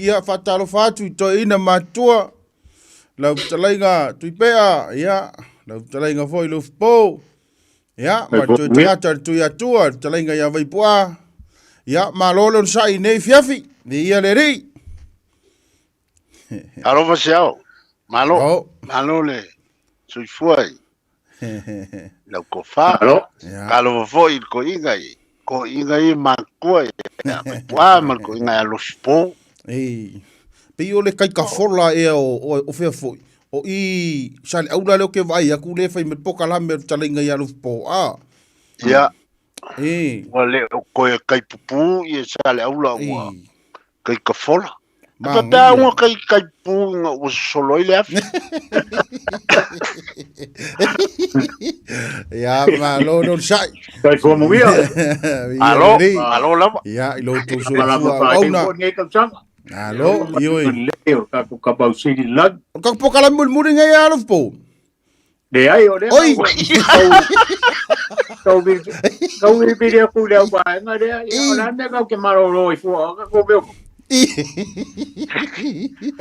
Ia, faatalofa atu i toeaina matutua, lau fetalaiga Tuipea, ia, lau fetalaiga foi Lufipo, ia, ma le toe tagata le Tuiatua, le fetalaiga ia Vaipuaa. Ia, malo le onosai i nei fiafi, viia le Alii. Alofa se ao. Malo. Oh. Malo le soifua i lau tofa. Malo. Talofa foi i le toeaina i toeaina ia matutua ia Vaipuaa ma le toeaina ia Losipo. Ei. Pei o le kaikafola ea o fea foi. O i Saleaula lea ou te vaai atu lea e fai mai polokalame o le fetalaiga ia Lufipo. A. Ia. Ei. Ua le o toe kaipupu ia Saleaula ua Ei. kaikafola. E Manaia. faapea ua kai kaipupu ina ua sosolo ai le afi. Ia, malo le onosai. Soifua manuia. Ia Malo, lelei. malo lava. Ia, i lo outou Malama soifua faaiu auauna. foi lenei tausaga. Malo, ioe. Lelei o le tatou Tapausili i le lagi. O le tatou polokalame mulimuli lenei ia Lufipo. Leai, o lea Oi! tau tau vilivili atu i le au vaega lea, ia, o le a le mea kau te malolo ai fua, o tatou mea E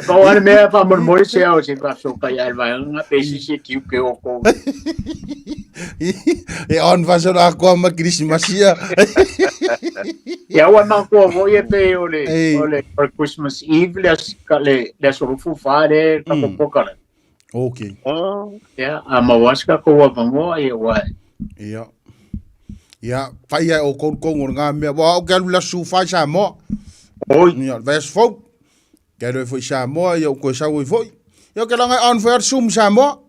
pau lava le mea faamolemole se ao se faafesootai ai le vaega pe sisi e tiute o kou. E on faso la koa ma Christmas ia. Ia ua manatua foi e pei o le Ei. o le o le Christmas Eve le as- ka- le le aso 24 le tatou pokala. Okay. Oh. Ia a maua se tatou avanoa ia ua Ia. Ia, fai ai o kou kou o ngā mea. Wa o ke alu la su fai Samoa. Oi. Ia, verse fou. Ke alu foi Samoa, ia o koe sau ai foi. Ia ke langa on foi sum Samoa.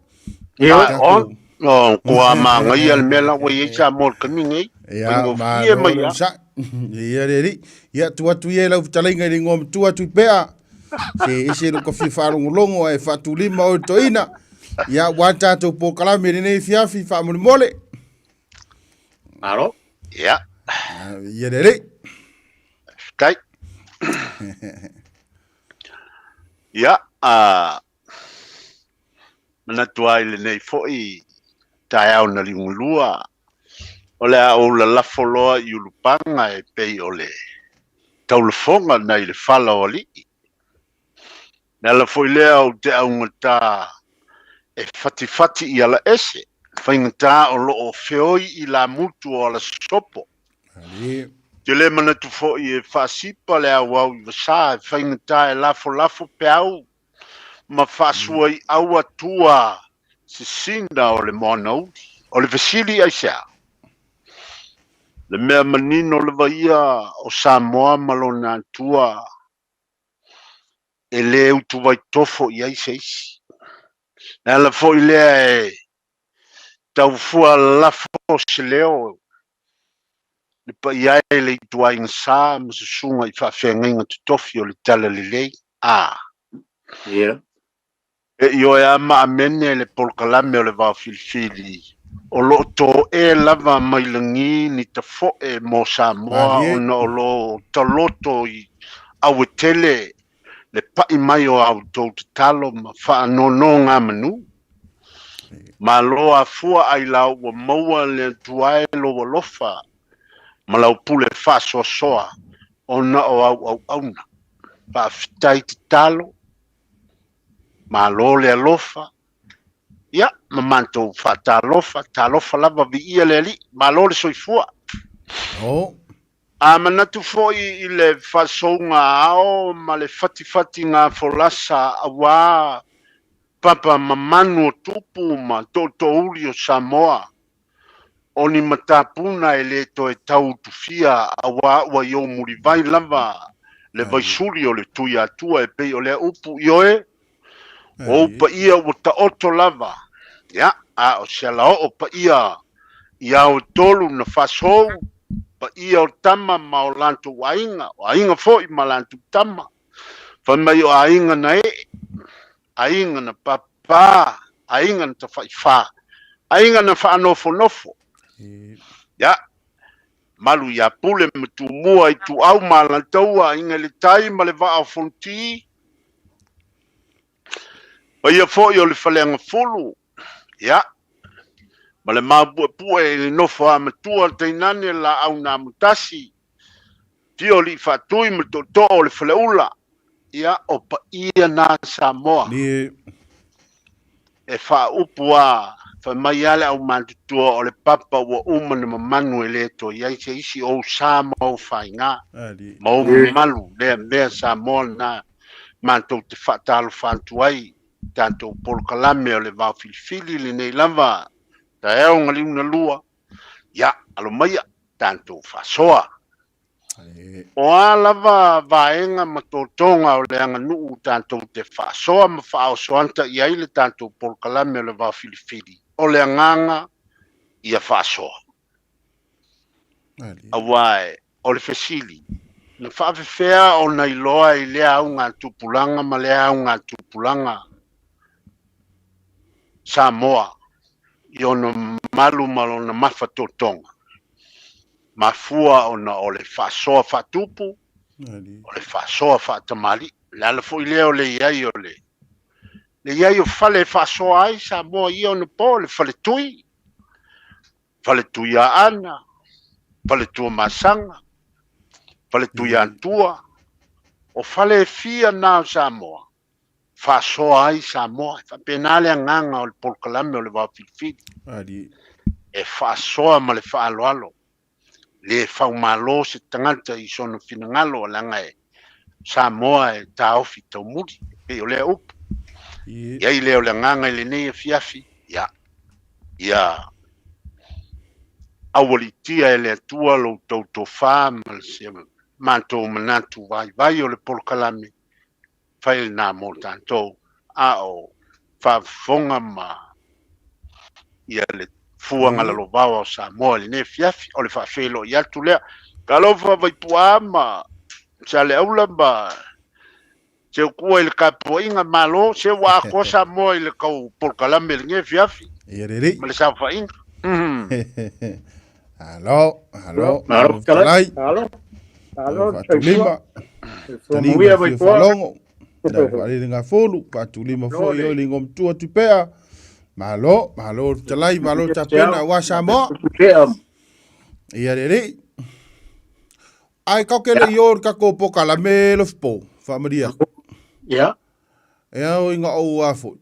Ia. Ah, on. No, kua māngaia le mea la ua i ai Samoa i le taimi nei. Ia, Faigofie malo mai le lava. sa. Ia le ri. Ia, tu atu ia i lau fetalaiga i le ingoa matua Tuipea. Se ese lo ka fia faalogologo ae faatulima oe toeaina. Ia, ua tatou polokalame i lenei afiafi faamolemole. Malo. Ia, Ah, Ia le alii. faafetai. Ia, a manatu ai lenei foi taeao na liugalua, o le a ou lalafo loa i Ulupaga e pei o le taulafoga nai le fala o alii. Le ala foi lea ou te augata e fatifati i ala ese, faigata o lo o feoi i lamutu o Alasopo. Ali. Te le manatu foi e faasipa le auau i Vasā, e faigata e lafolafo peau ma faasua i aua tua sisina o le moana uli. O le fesili aisea? Le mea manino lava ia o Samoa ma lona Atua e le utuvaitofo i ai se isi. Le ala foi lea e taufua lafo se leo le paia e le ituaiga sa ma susuga i faafeagaiga totofi o le Talalelei. A. Yeah. E ioe a ma amene le polokalame o le vaofilifili o lo o to'e lava mai lagi ni tafo'e mo Samoa Malie. ona o lo taloto i auetele le pa'i mai o a outou tatalo ma faanonogamanu. Malo afua ai la ua maua le Atua e lou alofa ma lau pule faasoasoa ona o au auauna. Faafetai tatalo, malo le alofa, ia ma matou faatalofa, talofa lava viia le Alii, malo le soifua. Oh. A manatu foi i le faasouga ao ma le fatifatiga folasa auā papa mamanu o tupu ma tootoouli o Samoa, o ni matapuna e le toe tau utufia auā ua i ou mulivai lava le vaisuli o le Tuiatua e pei o lea upu ioe, o ou paia ua taoto lava, ia, a o se alaoo paia i ao e tolu na faasou, paia o tama ma o latou aiga, o aiga foi ma latou tama, fai mai o aiga na ee, aiga na papa, aiga na tafaifā, aiga na faanofonofo. Ia, malu ia Pule ma Tumua i Tuau ma Alataua, aiga i le tai ma le vaa o Fonoti, paia foi o le Faleagafulu, ia, ma le mapuepue i le nofo a matua tainane laau na amotasi, Tio Alii Faatui ma le Tootoo o le Faleula. Ia, o paia na Samoa. Ni. E faaupu a, fai mai a le aumatutua o le papa ua uma na mamanu e le toe i ai se isi ou sa ma ou faiga ma ou mamalu lea mea Samoa na matou te faatalofa atu ai tatou polokalame o le vaofilifili lenei lava taeao galiu na lua. Ia, alo maia tatou faasoa. O a lava vaega ma totoga o le aganuu tatou te faasoa ma faaosoanta i ai le tatou polokalame o le vaofilifili, o le agaga ia faasoa. Aua o le fesili, na faafefea ona iloa i lea augatupulaga ma lea augatupulaga Samoa i ona malu ma lona mafatotoga? Mafua ona o le faasoa faatupu, o le faasoa faatamalii. O le ala foi lea o le i ai o le le i ai o fale e faasoa ai Samoa i ia ona po, le faletui, Faletuiaana, Faletuamasaga, Faletuiatua, o fale e fia na o Samoa, faasoa ai Samoa. E faapena le agaga o le polokalame o le Vaofilifili. E faasoa ma le faaaloalo, le faumalo se tagata i sona finagalo, leaga e Samoa e taofi taumuli, e pei o lea upu. I ai lea o le agaga i lenei afiafi, ia, ia aualiitia e le Atua lo outou tofa ma se matou manatu vaivai o le polokalame, fai lena mo tatou, a o faafofoga ma ia le fuaga lalovaoa o Samoa i lenei afiafi. O le faafeiloai atu lea. Talofa Vaipuaa ma Saleaula ma Seukua i le tapuaiga, malo, se ua atoa Samoa i le tau polokalame i lenei afiafi. Ia lelei. Ma le saofaiga. Alo, alo, Malo, fetalai. Alo, alo, Faatulima. Somuia Vaipoa. Falogo. Lau faalele gafolu, faatulima foi o le igoamatua Tupea. Malo, malo le fetalai, malo le tapena aua Samoa. Ia lelei. Ae kau ke le i o le tatou polokalame Lofipo, faamalie atu. Ia. E ao i nga ou a foi.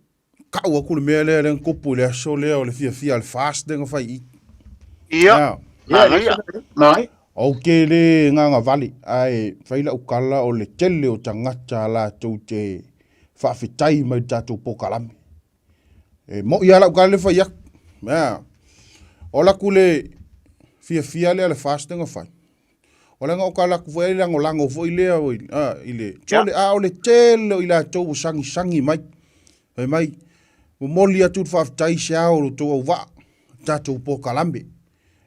Kau atu le mea lea lea na tupu i le aso lea o le fiafia le fast lea na fai i. Ia. Ia, mai. Ou te le gagavale, ae fai lau tala o le tele o tagata latou te faafetai mai i le tatou polokalame. E mo'i lava lau tala le fai atu. Ia. O la ku le fiafia lea le fast lea na fai. O le o tala atu foi ai lagolago foi lea oi, a, i le tole, a o le tele o i latou ua sagisagi mai. Fai mai, momoli atu le faafetai se ao o lo outou auvaa, tatou polokalame.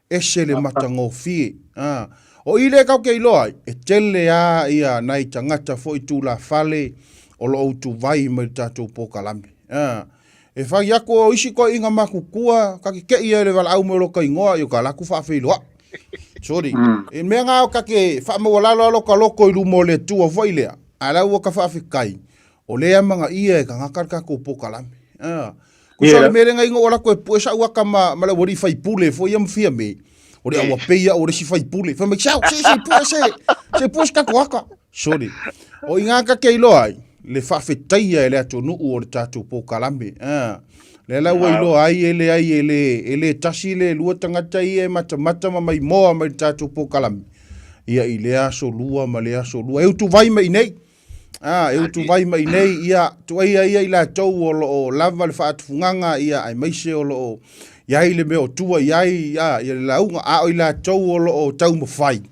Ese le matagofie. A, o i lea kau ke iloa ai, e tele a ia nai tagata foi tulafale o lo o utuvai mai le tatou polokalame. A, e fai atu o isi toeaiina matutua, ka te tei ai le valaau mai o lo ta igoa, ia o ta latou faafeiloai. Sorry. E mea ngā o take whaamaualalo alo ka loko i luma o le Atua foi lea. A la ua ka whaafetai. O lea manga ia e kangaka le tatou polokalame. Ah. Ko sa le mea lenga ingo o lako e pue sa ua ka ma, ma le wari whaipule fo ia mwhia me. O le aua peia o le si whaipule. Wha mai sau, se se pue se, se pue se kako aka. Sorry. O i ngā ka kei loa ai, le whaafetaia e le atunuu o le tatou polokalame. Ah. Lea la ua iloa ai e leai e le, e le tasi le lua tagata ia e matamata ma maimoa mai le tatou polokalame. Ia i lea aso lua ma lea aso lua. E utuvai mai i nei. Ah, e utuvai mai i nei, ia, tuaia ia i latou o lo o lava le faatufugaga, ia, aemaise o lo o i ai le mea o tua i ai, ia, ia le lauga, a o i latou o lo o taumafai,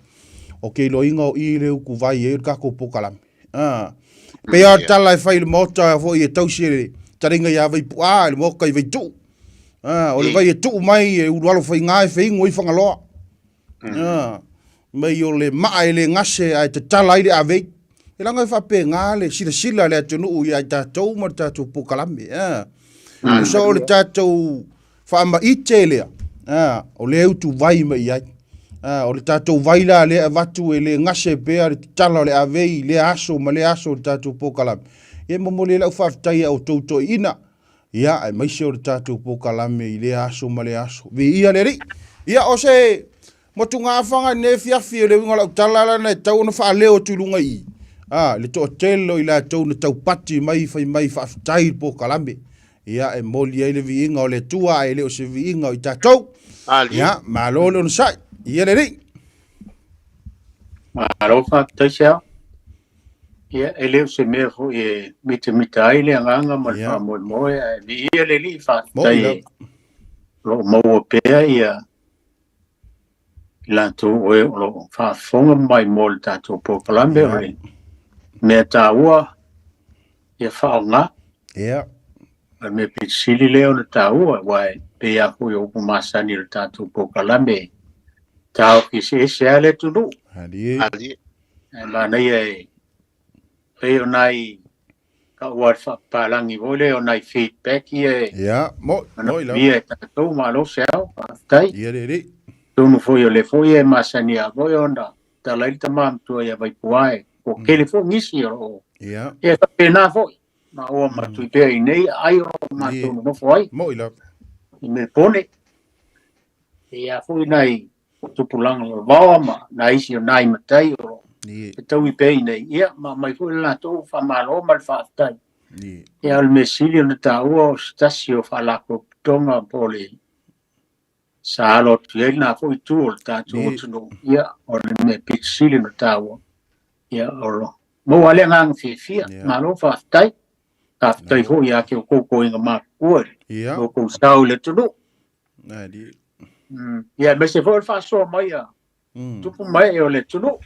o ke iloiga o i le utuvai ai o le tatou polokalame. Ah, pei lava o le tala e fai i le Maota foi e tausi e le taleiga ia Vaipu'a i le Maota i Vaitu'u. Ah, o le vai e tuu mai e ulualo faiga e feinu ai Fagaloa. Ah, mai o le maa e le gase ae tatala ai le avei. E leaga e faapena le silasila a le atunuu ia i tatou ma le tatou polokalame. Ah, tusa o le tatou faamaite lea, ah, o lea e utuvai mai i ai. Ah, o le tatou vai la lea e avatu e le gase pea le tatala o le avei i lea aso ma lea aso o le tatou polokalame. Ia e momoli ai lau faafetai ia outou toeaiina, ia, aemaise o le tatou polokalame i lea aso ma lea aso. Viia le Alii. Ia, o se motugaafaga i lenei afiafi, o le uiga o lau tala lana e tatau ona faaleo atu i luga i i. A, le toatele o i latou na taupati mai fai mai faafetai i le polokalame. Ia, e moli ai le viiga o le Atua ae le o se viiga o i tatou. Ia, malo le onosai. Ia le Alii. Malo faafetai Seao. Ia, e le o se mea foi e mitamita ai le agaga ma le faamoemoe, ae viia le Alii, faafetai o lo o maua pea ia i latou o e o lo o faafofoga mai mo le tatou polokalame. O le mea taua ia faaaoga. O le mea pito sili lea ona taua, aua e pei lava foi o upu masani o le tatou polokalame, taofi eseese lava le atunuu. Ae manaia e pei o nai tau a le faapapalagi foi lea o nai feedback ia e Ia, mo, mo i lau. manaomia e tatou. Malo Seao, faafetai. Ia le alii. Atonu foi o lea foi e masani lava foi ona tala ai le tama matua ia Vaipua e toatele foi nisi o lo o ia faapena foi maua ma Tuipea i nei ai o lo o matou nonofo ai Mo i lava. i Melbourne. Ia foi nai tupulaga lalovaoa ma nai isi o nai matai o lo o fetaui pea i nei, ia ma aumai foi le latou faamalo ma le faafetai. Ia o le mea sili ona taua o se tasi o faalapotopotoga po o le sa alo atu i ai lena foi itu o le tatou atunuu, ia o le mea pito sili ona taua, ia o lo maua le agaga fiafia. Malo faafetai. Faafetai foi ia te outou toeaiina matutua i lo outou sao i le atunuu. Ia, aemaise foi o le faasoa mai a tupu ma ee o le atunuu.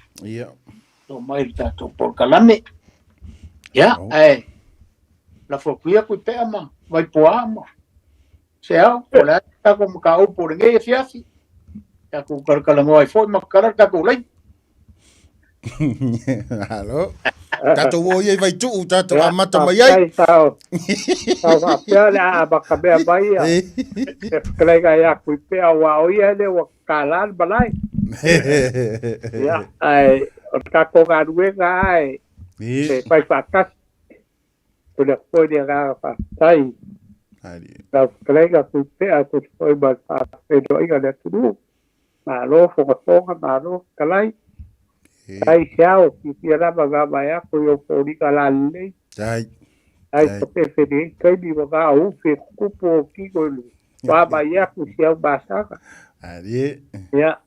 So mai le tatou polokalame. Ia, ae lafo atu ia Tuipea ma Vaipuā ma Seao, po o le a le tatou mataupu o lenei afiafi. Tatou talatalanoa ai foi ma tatala le tatou laini. Alo. Tatou o ia i Vaitu'u, tatou amata mai ai. Sao, sao faapea le a amata mea mai ia. E fetalaiga ia Tuipea aua o ia lea ua tatala le malae. Ia, ae o le tatou galuega lava e fai faatasi. O le foi le agaga faafetai. Lau fetalaiga Tuipea tusa foi ma le faafeiloaiga a le atunuu. Malo fogafoga, malo fetalai. Tai Seao, fiafia lava vaavaai atu i ou foliga lalelei. Tai papefe i lenei taimi ua gaoufe tutupu ou tino i le vaavaai atu i si au masaga. Ia,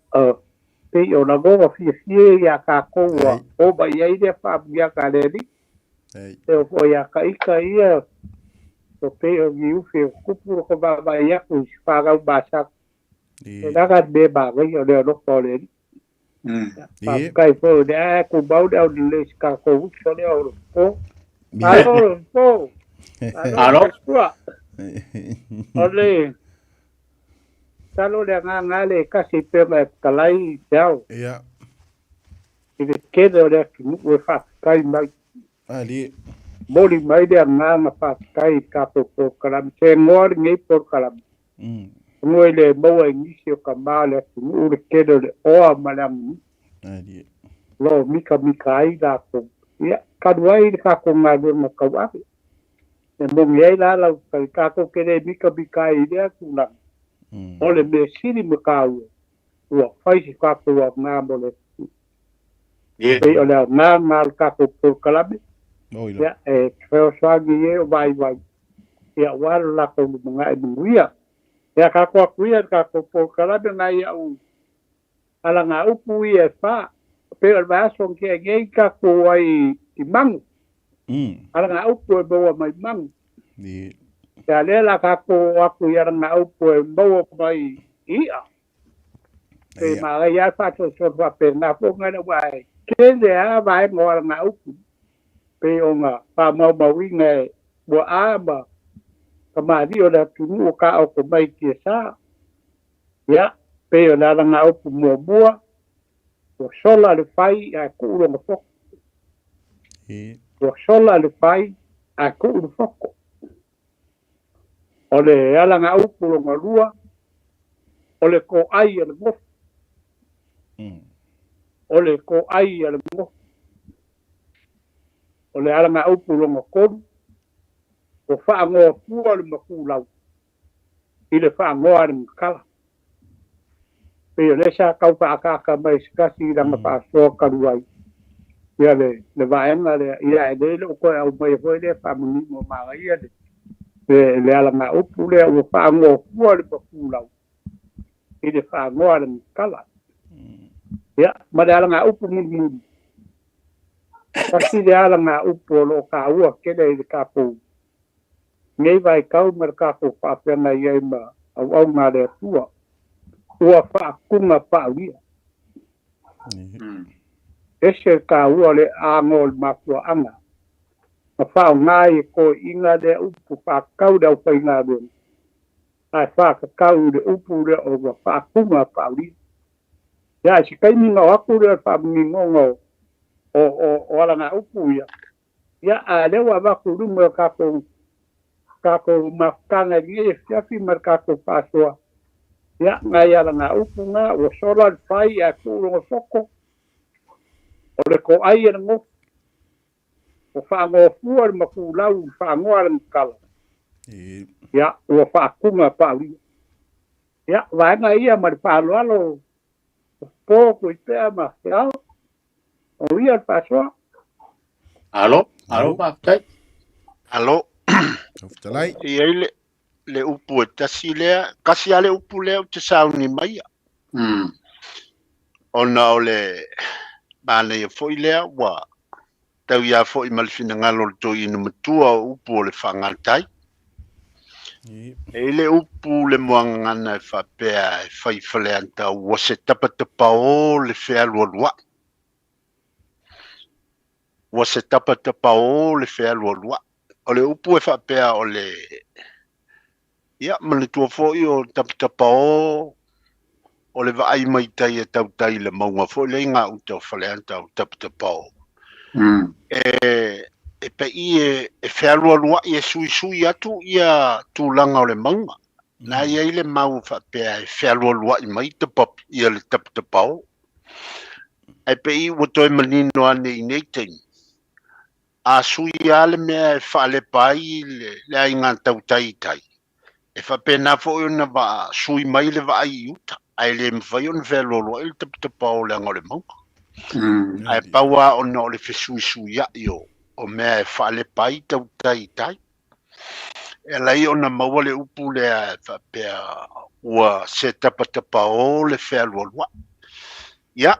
pei o lagona fiafia ia tatou ua oo mai ai lea faamanuiaga a le Alii. E oo foi ia Taita ia, ua pei o ni ufi e tutupu lota vaavaai atu i si fanau masaga. E leaga le mea manaia o le alofa o le Alii. Faafetai foi o lea e tumau le aulelei i si tatou uso lea o Lofo. Malo Lofo! Malo Vaipua! O le masalo le agaga lea e tasi e pei ona e fetalai i te ao. I le tele o le atunuu e faafetai mai. Momoli mai le agaga faafetai i le tatou polokalame. Se goa lenei polokalame. Aua e le maua i nisi o tama o le atunuu le tele o le oa ma le aganuu. O lo o mitamita ai latou. Ia, talu ai le tatou galuega tauave. E moni ai la lau tatou te le mitamita ai i lea tulaga. O le mea sili ma taua, ua fai se tatou aoga mo le atunuu. Pei o le aoga lena o le tatou polokalame, ia, e fesoasoani i e o vaivai, ia aua lo latou lumanai manuia. Ia tatou atu ia i le tatou polokalame nai au alagaupu ia e fa, pei o le vaiaso na tea nei tatou ai i Magu, alagaupu e maua mai Magu. Ia lea la tatou oo atu i alagaupu e maua mai i'a. Pe manaia lava le faasoasoa faapena foi ona aua e tele lava vaega o alagaupu pei ona faamaumauina e puaa ma tamalii o le atunuu o taoto mai i tiasa. Ia, pei o le alagaupu muamua, ua sola le fai ae tuu lona poto. Ua sola le fai ae tuu le poto. O le alagaupu lona lua, o le toai a le gofu. O le toai a le gofu. O le alagaupu lona tolu, ua faanoa fua le matulau i le faanoa a le matala. Pei o lea sa tau faaataata mai se tasi i lana faasoa talu ai. Ia le vaega lea, ia e le o koe au mai foi le faamanino magaia le alagaupu lea ua faagofua le mafulau i le faagoa le kala. Ia, ma le alagaupu mulimuli. Kasi le alagaupu o loo taua tele i le tatou nei vaitau ma le tatou faafeagai ai ma auauna a le Atua. Ua faakuga paaulia. Ese taua le ago o le mafuaaga ma faaaoga i toeaiina lea upu faatatau i le aufaigaluega ae faatatau i le upu lea o ua faakuga paaulia. Ia ae se taimi na o atu lea o le faamaninoga o alagaupu ia, ia a lea ua avatu i luma o tatou mafutaga i lenei afiafi ma le tatou faasoa. Ia, nai alagaupu na ua sola le fai ae tuu logo soko o le toai e le gofu. Ua faagofua le mafulau i faagoa le matala. Ia, ua faakuga paaulia. Ia, vaega ia ma le faaaloalo po Tuipea ma Feao. O ia le faasoa. Alo, alo faafetai. Alo. Fetalai. E i ai le upu e tasi lea, kasi lava le upu lea ou te sauni maia. Ona o le manaia foi lea ua tau ia foi ma le finagalo o le toeaina matua o upu o le faagatai. E i le upu le muagagana e faapea e fai Faleata ua se tapatapao le fealualuai. Ua se tapatapao le fealualuai. O le upu e faapea o le ia manatua foi o tapatapao o le vaai mai tai e tautai le mauga foi le gauta o Faleata o tapatapao. E pei e fealualuai e suisui atu ia tulaga o le mauga. Na i ai le mau faapea e fealualuai mai tapapi ia le tapatapao. Ae pei ua toe manino ane i nei taimi. A sui lava le mea e faalepa ai le aiga tautai i tai. E faapena foi ona vaa sui mai le vaai i uta. Ae le mafai ona fealualuai le tapatapao o le aga o le mauga. Ae pau lava ona o le fesuisuiai o mea e faalepa ai tautai i tai. E alai ona maua le upu lea e faapea ua se tapatapao le fealualuai. Ia,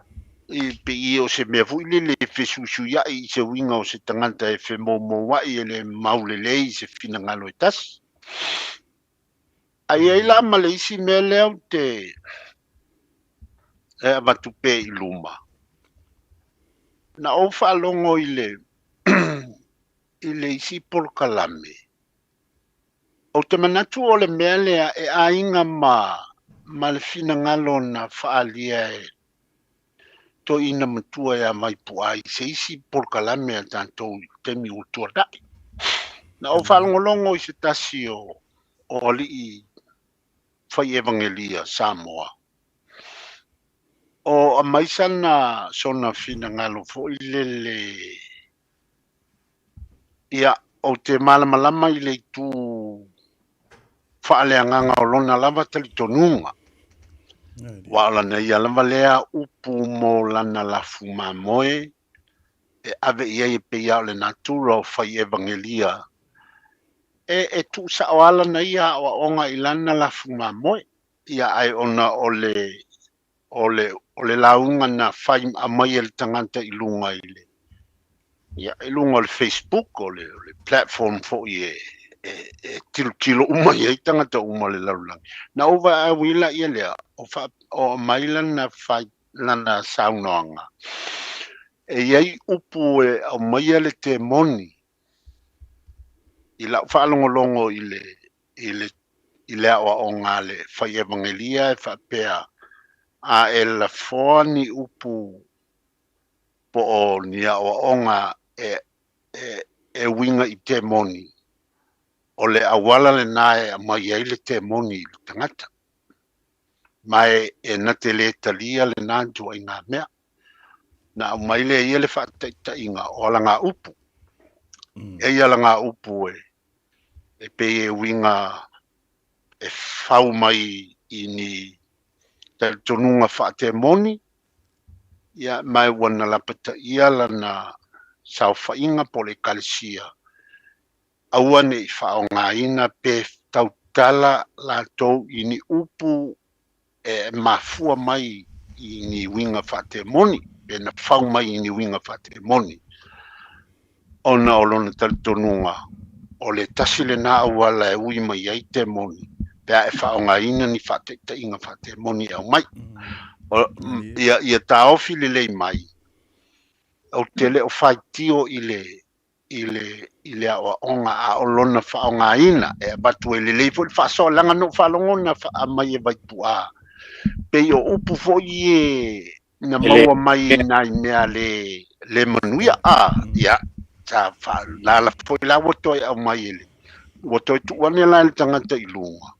i pei o se mea foi lele e fesuisuiai i se uiga o se tagata e femoumouai e le maulelei i se finagalo e tasi. Ai ai la ma le isi mea lea ou te e avatu pea i luma. Na ou faalogo i le i le isi polokalame. Ou te manatu o le mea lea e aiga ma le finagalo na faalia e toeaina matua ia Vaipu'a i se isi polokalame a tatou i taimi ua tuanai. Na ou faalogologo i se tasi o alii fai evangelia Samoa. O aumai sana sona finagalo foi lele. Ia, ou te malamalama i le itu faaleagaga o lona lava talitonuga. Ua o lana ia lava lea upu mo lana lafu mamoe e ave i ai e pei a o le natura o fai evangelia. E tuusao ala na ia aoaoga i lana lafu mamoe. Ia ai ona o le lauga na fai aumai e le tagata i luga i le ia i luga o le Facebook o le platform foi e tilotilo uma i ai tagata uma o le lalolagi. Na ou vaai la ia lea o aumai lana fai lana saunoaga. E i ai upu e aumaia le temoni i lau faalogologo i le aoaoga a le fai evangelia e faapea a e lafoa ni upu po o ni aoaoga e uiga i temoni. O le auala lena e aumai ai le temoni i le tagata. Ma e na te le talia lena ituaiga mea. Na aumai lea ia le faataitaiga o alagaupu. E ia alagaupu e pei e uiga e fau mai i ni talitonuga faatemoni. Ia, ma ua na lapataia lana saofaiga po o le Ekalesia, aua ne i faaaogaina pe tautala latou i ni upu e mafua mai i ni uiga faatemoni, pe na fau mai i ni uiga faatemoni, ona o lona talitonuga o le tasi lena auala e ui mai ai temoni pe a e faaaogaina ni faataitaiga faatemoni e aumai. O, ia, ia taofi lelei mai, ou te le o faitio i le i le i le aoaoga a o lona faaaogaina e avatu ai lelei foi le faasoa leaga na ou faalogo na aumai e Vaipu'a pei o upu foi e na maua mai nai mea le le manuia a ia sa faalala foi la ua toe aumai e le ua toe tuu ane la i le tagata i luga.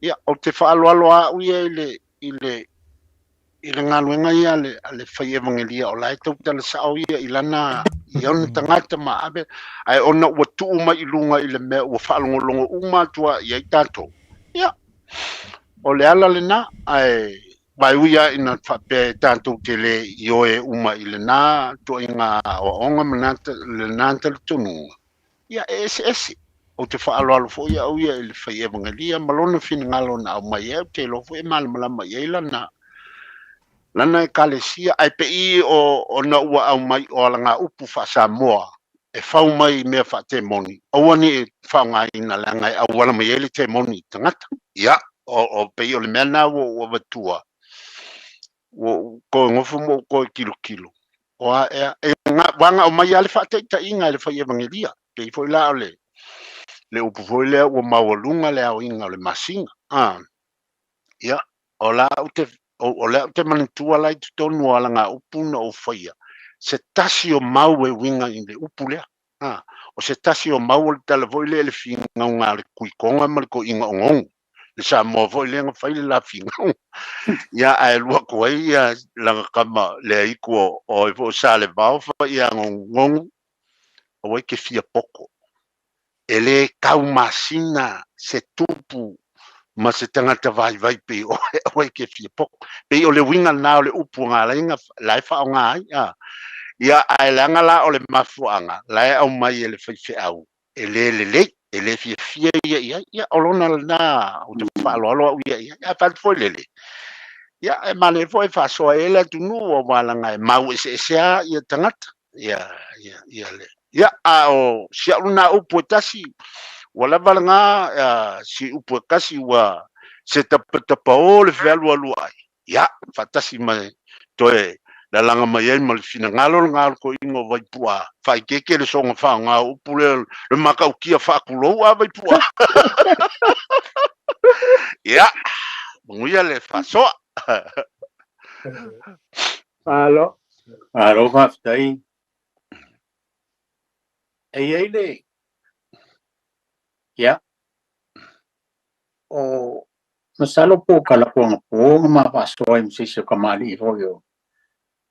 Ia ou te faaaloalo a'u ia i le i le i le galuega ia a le fai evagelia o la e tautala sa'o ia i lana i ona tagata ma ave ae ona ua tuu mai i luga i le mea ua faalogologo uma atu ai i ai tatou. Ia o le ala lena ae vaeui lava ina faapea e tatou te le ioe uma i lena ituaiga aoaoga ma lena talitonuga. Ia e eseese. Ou te faaaloalo foi au ia i le fai evagelia ma lona finagalo na aumai ai, ou te iloa foi e malamalama i ai lana lana Ekalesia, ae pei o ona ua aumai o alagaupu faa-Samoa e fau mai i mea faatemoni, aua ne i faaaogaina leaga e auala mai ai le temoni i tagata. Ia, o, o pei o le mea lena ua ou avatua, ua ou toe nofo ma ou toe tilotilo, o a ea, e waga aumai lava le faataitaiga e le fai evagelia, pei foi la o le le upu foi lea ua maualuga le aoina o le masina. Ah, ia, o la ou te, o lea ou te manatua la i totonu o alagaupu na ou faia, se tasi o mau e uiga i le upu lea. Ah, o se tasi o mau o le tala foi lea i le finauga a le kuikoga ma le toeaina ogaoga. Le Samoa foi lea na fai le la finauga. Ia, ae alu atu ai ia lana tama le aitu o o ai foi o Salevao fai ia Gogogo, aua e te fia poto. E le taumasina se tupu ma se tagata vaivai pei oe, aua e te fia poto. Pei o le uiga lena o le upu na ala ai na la e faaaoga ai. A. Ia, ae leaga la o le mafuaaga la e aumai e le faifeau e le lelei, e le fiafia ia i ai. Ia, o lona lena ou te faaaloalo au ia i ai. Ae fai atu foi lele, ia, e manaia foi e faasoa ai le atunuu aua leaga e mau eseese lava ia tagata. Ia, ia, ia le. Ia, a o si au lena upu e tasi, ua lava lena si upu e tasi ua se tapatapao le fealualu ai. Ia, faatasi ma toe lalaga mai ai ma le finagalo lena o le toeaina o Vaipu'a, faaeteete le soona faaaoga o upu lea, le matautia faatulou a Vaipu'a. Ia, manuia le faasoa. Malo. Malo faafetai. E i ai le, ia, o masalo po o kalako anapo na ma faasoa ai ma se isi o kamali'i foi o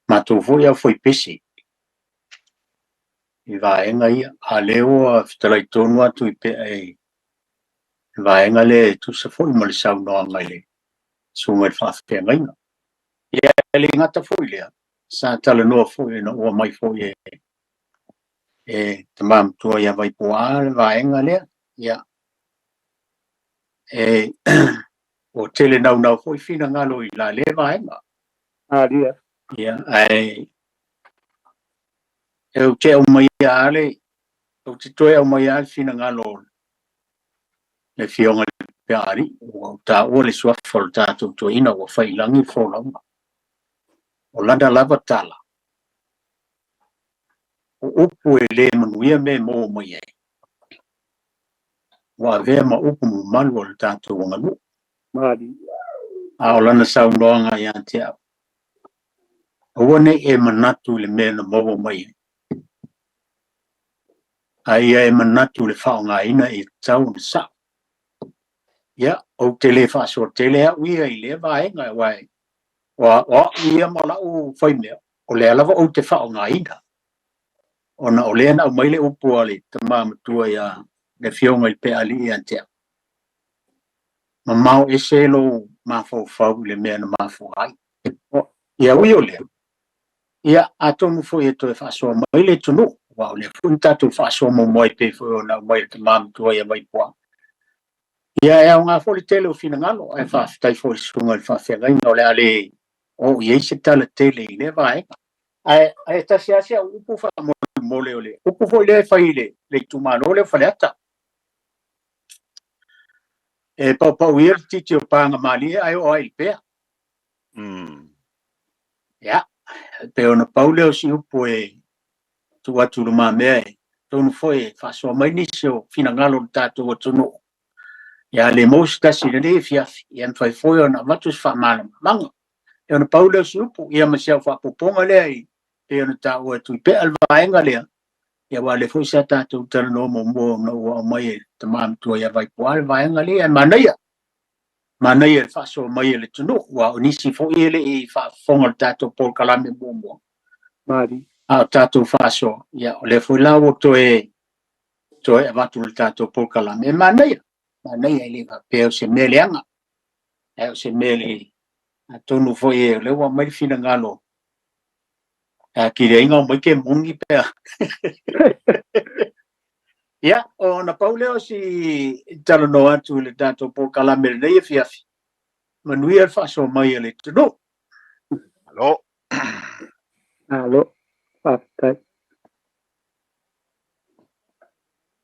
matou foi aufaipese i vaega ia. A lea ua fetalai tonu atu i pea i le vaega lea e tusa foi ma le saunoaga i le susuga i le faafeagaiga. Ia, e le gata foi lea, sa talanoa foi ina ua mai foi e e tama matua ia Vaipu'a le vaega lea. Ia, e ua tele naunau foi finagalo i la lea vaega. Alia. Ia, ae e ou te aumaia lava le, ou te toe aumaia lava le finagalo o le Afioga i le Peaali'i, ua ou taua le suafa o le tatou toeaina ua fai i lagi le folauga. O lana lava tala, o upu e le manuia mea e maua mai ai, ua avea ma upu mamalu o le tatou aganuu. A o lana saunoaga ia te au, aua ne i e manatu i le mea na maua mai ai, a ia e manatu i le faaaogaina e tatau ona sao. Ia, ou te le faasoa tele au ia i lea vaega, aua o au ia ma lau faimea, o lea lava ou te faaaogaina, ona o lea na aumai le upu a le tama matua ia le Afioga i le Peaali'i ia te au, mamao ese lou mafaufau i le mea na mafua ai. Ia ui o lea, Ia, atonu foi e toe faasoa mai le atunuu, aua o lea foi na tatou faasoa muamua ai pei foi ona aumai e le tama matua ia Vaipuaa. Ia, e aoga foi le tele o finagalo, ae faafetai foi i le susuga i le faafeagaiga o le a le oo i ai se tala tele i lea vaega. Ae, ae tasi lava si au upu faamolemole, o le upu foi lea e fai i le, le itumalo lea o Faleata. E paupau ia le titi o Paga Malie ae oo lava i Lepea. Ia, pei ona pau lea o si upu e tuu atu i lumamea e tonu foi e faasoa mai nisi o finagalo o le tatou atunuu. Ia le maua se tasi i lenei afiafi, ia mafai foi ona avatu se faamalamalamaga. E ona pau lea o si upu, ia ma si au faaopoopoga lea i pei ona taua e Tuipea le vaega lea, ia aua o lea foi sa tatou talanoa muamua ona ua aumai e le tama matua ia Vaipuaa le vaega lea, ae manaia, manaia le faasoa mai e le atunuu, aua o nisi foi e le i faafofoga i le tatou polokalame muamua, Mali. a o tatou faasoa, ia o lea foi la ua toe toe avatu i le tatou polokalame, e manaia, manaia e le faapea o se mea leaga, ae o se mea le atonu foi o lea ua aumai le finagalo a kiliaiga o mai ke moni pe a. Ia, ona pau lea o si talanoa atu i le tatou polokalame i lenei afiafi. Manuia le faasoa mai a le atunuu. Malo. Malo, faafetai.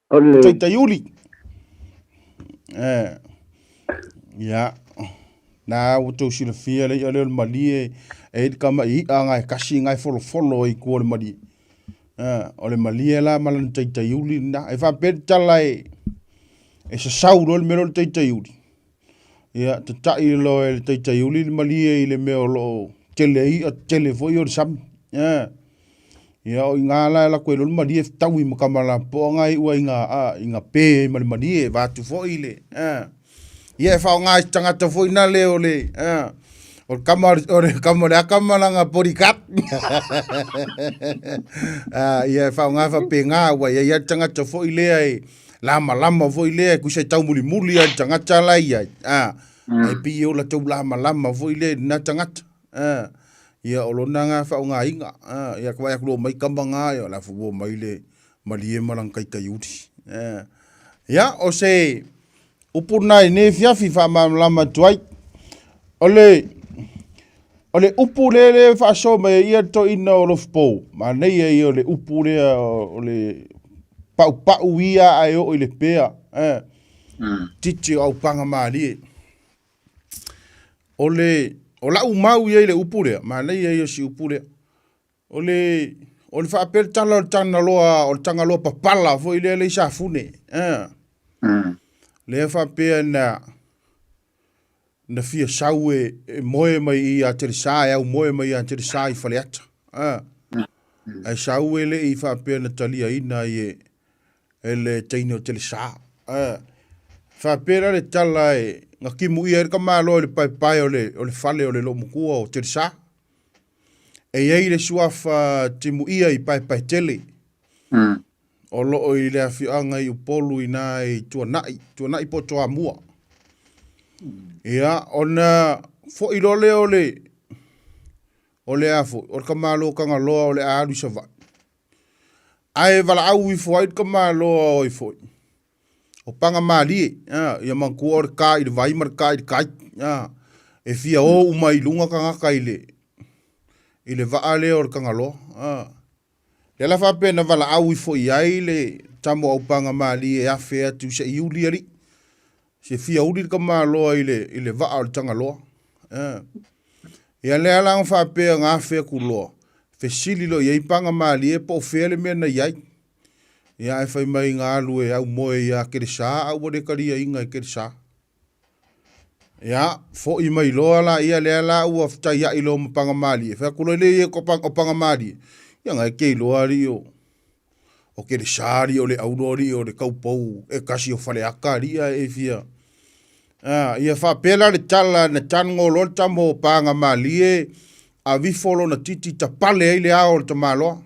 O le Taitaiuli. Eh, ia, na ua tou silafia le i'a lea o le malie e i le kama i i'a ngai kasi ngai folofolo ai kua o le malie. Eh, o le malie la ma lana taitaiuli lena. E faapea le tala e, e sasau loa le mea lea o le taitaiuli. Ia, tata'i loa e le taitaiuli le malie i le mea o lo o tele ai i'a, tele foi o le sami. Eh. Ia, o i ngā la e lako ai loa le malie fetaui ma kama lapoa nga iu ai nga, a, i nga pe ai ma le malie, e vaeatu foi le, eh. Ia e faaaoga i se tagata foi na le o le, eh, o le kama, o le kama o le aka ma lana bodyguard. Ah, ia e faaaoga faapena, ua i ai lava le tagata foi lea e lamalama foi lea, e tusa e taumulimuli lava i le tagata la e i ai, ah, ae pei e ola tau lamalama foi lea i lena tagata. Ah, ia o lona nga faaaogaina. Ah, ia ka vaai atu loa mai kama nga, ia o la foi ua omai le malie ma lana taitaiuli. Ah, ia o se upu lena i lenei afiafi faamalamalama atu ai. O le o le upu lea lea e faasoa mai ai ia le toeaina o Lofupou, manaia ia o le upu lea o le paupau ia ae oo i le pea, eh, titi o aupaga malie. O le o lau mau ia i le upu lea, manaia ia o si upu lea. O le o le faapea le tala o le Tagaloa, o le Tagaloa papala foi lea le i Safune. Eh. Lea faapea na na fia sau e, e moe mai i ia Telesa, e au moe mai ia Telesa i Faleata. Eh. Ae sau e le i faapea na taliaina ai e, e le teine o Telesa. Eh. Faapea la le tala e na timuia ai le tamaloa i le paepae o le, o le fale o le loomatua o Telesa. E i ai le suafa timuia i Paepaetele, o loo i le afioaga i Upolu inā i Tuanai, Tuanai po o Toamua. Ia, ona foi loa lea o le, o le a foi, o le tamaloa Tagaloa o le a alu i Savaii. Ae valaau ifo ai le tamaloa o ai foi, o Pagamalie, a, ia manatua o le ka i le vai ma le ka i le kai, a, e fia o uma i luga tagata i le, i le vaa lea o le Tagaloa, a. Lea la faapea na valaau ifo i ai le tama o Aupagamalie e afe atu se i uli alii, se fia uli le tamaloa i le, i le vaa o le Tagaloa, a. Ia lea la na faapea na afe atu loa, fesili loa i ai Pagamalie po o fea le mea na i ai. Ia ae fai mai na alu e aumoe ia Kelesa a ua le taliaina e Kelesa. Ia, foi mai loa la ia lea la ua fetaiai loa ma Pagamalie. Fai atu loa lea ia o Pagamalie, ia na e te iloa alii o o Kelesa alii o le aulo alii o le taupou e tasi o Faleata alii ae e fia. A, ia faapea la le tala na tago loa le tama o Pagamalie avifo lona titi tapale ai le ao o le tamaloa.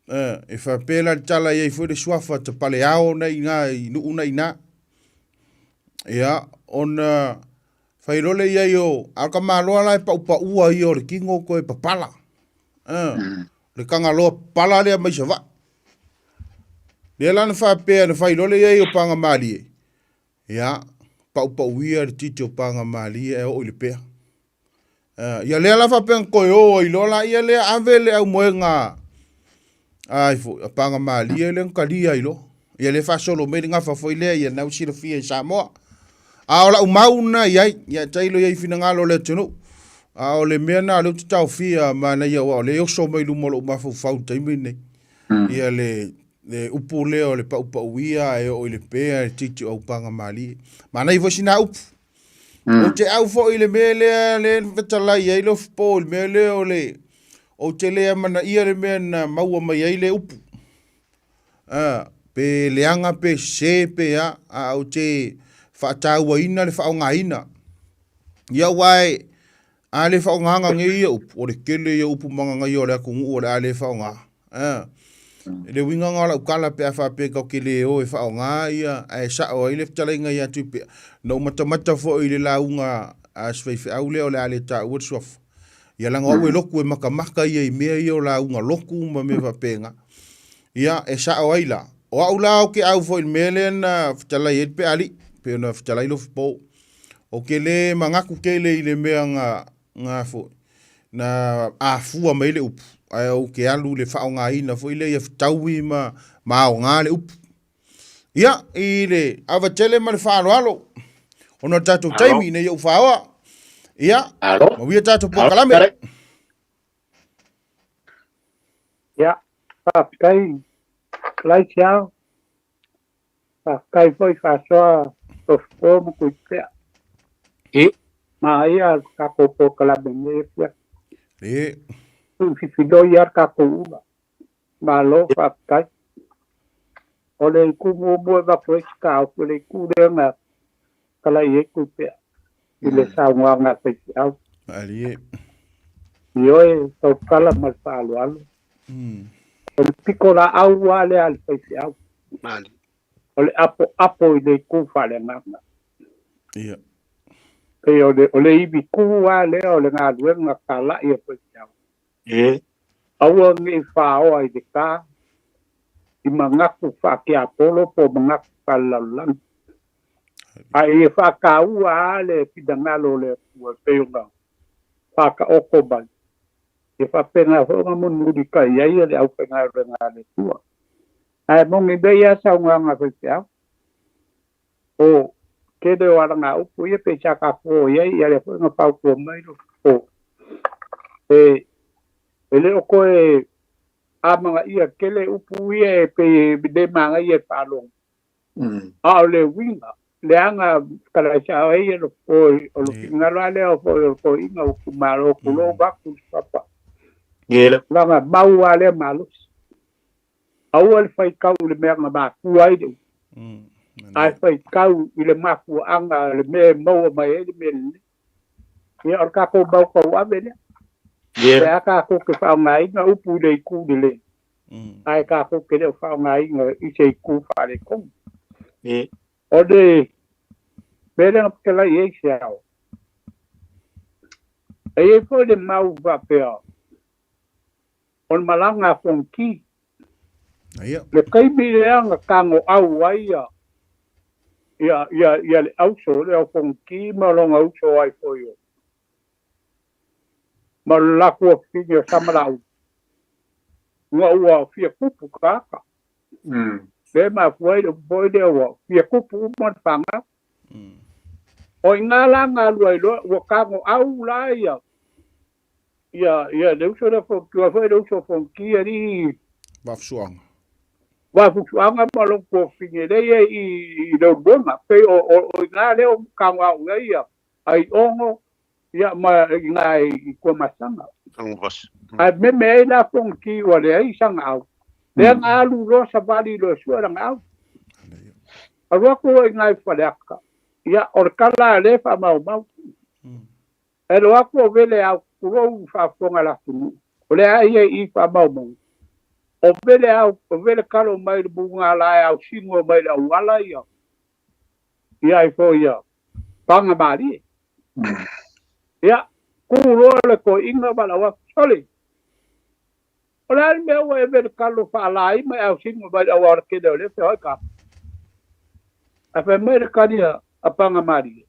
Eh, e faapea la le tala i ai foi le suafa tapaleao na i ina i nuu na i ina. Ia, ona fai loa lea i ai o, a o le tamaloa la e paupaua ia o le tino toe papala. Le Tagaloa pala lea mai Savaii. Lea la na faapea na fai loa le i ai o Pagamalie, ia, paupauia le titi o Pagamalie ae oo i le pea. Ia lea la faapea na toe o ai loa laia lea ave le aumoega ai foi a Pagamalie lea na talia ai loa. Ia lea faasolo mai le gafa foi lea ia na ua silafia i Samoa. A o lau mau na i ai, ia tailo i ai finagalo o le atunuu. A o le mea na lea ou te taofia manaia aua o lea e oso mai luma o lou mafaufau i le taimi lenei. Ia le le upu lea o le paupauia e oo i le pea e titi o Aupagamalie. Manaia foi sina upu. Ou te au foi i le mea lea lea na fetalai ai Lofipo i le mea lea o le ou te le amanaia le mea na maua mai ai le upu. Pe leaga pe sese pe a, a ou te faatauaina le faaaogaina. Ia aua e a le faaaogaina nei ia upu, o le tele ia upu magagaia o le atunuu o le a le faaaoga. I le uiga na o lau tala pe a faapea tatou te le o e faaaoga ia ae sao ai le fetalaiga ia Tuipea. Na ou matamata foi i le lauga a si faifeau lea o le a le taua le suafa. Ia leaga o au e lotu e matamata ia i mea ia o lauga lotu ma mea faapena. Ia e sao ai la. O au la ou te au foi i le mea lea na fetalai ai le Peaali, pei ona fetalai Lofipo. Ou te le manatu tele i le mea na na foi na afua mai le upu, ae ou te alu i le faaaogaina foi lea ia fetaui ma ma aoga le upu. Ia, i le ava tele ma le faaaloalo, ona o le tatou taimi ina ia ou faaoa. Ia, mauia tatou polokalame. Ia, faafetai Laisiao, faafetai foi faasoa Tofupo ma Tuipea. Maia le tatou polokalame nei afiafi. Tuufifiloi lava le tatou ula. Malo faafetai. O le itu muamua e avatu ai se taofi, o le itu lea na talai ai Tuipea i le saunoaga a faifeau. Ioe, tautala ma le faaaloalo. O le pitolaau lava lea a le faifeau. O le apoapo i le itu faaleagaga. Pei o le, o le ivitu lava lea o le galuega talai a faifeau. Aua ne i faoa i le ta i manatu faatiapolo po o manatu faalelalolagi. Ae ia faataua lava le finagalo o le Atua e pei ona faataoto mai. Ia faapena foi ona mulimulitai ai le aufaigaluega a le Atua. Ae moni nei lava saunoaga a faifeau, o tele o alagaupu ia pei sa tatou o i ai, ia lea foi na fautua mai lo o e le o toe amanaia tele upu ia e pei e le manaia e faalogo. A o le uiga, leaga fetalai ai e lo o lo finagalo lava lea foi o le toeaina o itumalo tulou atu le papa. Leaga mau lava lea malosi. Aua le faitau i le mea na mafua ai le upu, ae faitau i le mafuaaga le mea e maua mai ai le mea lelei. Ia, o le tatou mau tauave lea. Pe a tatou te faaaogaina upu i le itu lelei, ae tatou te le o faaaogaina i se itu faaletonu. O le mea lea na fetalai ai se ao, e i ai foi le mau faapea, o le malaga a Fonoti. Le taimi lea na tagoau ai ia ia ia le auso lea o Fonoti ma lona uso ai foi o ma le latou afafine o Samalaula, ina ua fia tupu tagata. Lea e mafua ai le upu foi lea ua fia tupu uma le fanau. O i ina la na alu ai loa, ua tagoau la ia ia ia le uso lea Fonoti, aua foi le uso o Fonoti alii Vaafusuaga. Vaafusuaga ma lona tuafafine lea e i ai i Leulumoega. Pei o o i ina lea ua tagoau i ai ia Aiono ia ma i ina i Tuamasaga. Ae meme ai la Fonoti ua leai sana au. Lea na alu loa savali loa e sue lana au. Alu atu loa i ina i Faleata, ia o le tala a lea e faamaumau. E alu atu o vele au, tulou faafofoga le atunuu, o lea ia i faamaumauga, o vele au, o vele kalo mai le mugala e ausino mai le auala ia, ia ai foi ia paga malie. Ia, ku loa le toeaina valaau atu, sole! O le a le mea ua e ave i le kalo faalaai ma e ausiga mai le auala tele o lea feoai kapa. Ae fai mai le kali a Pagamalie,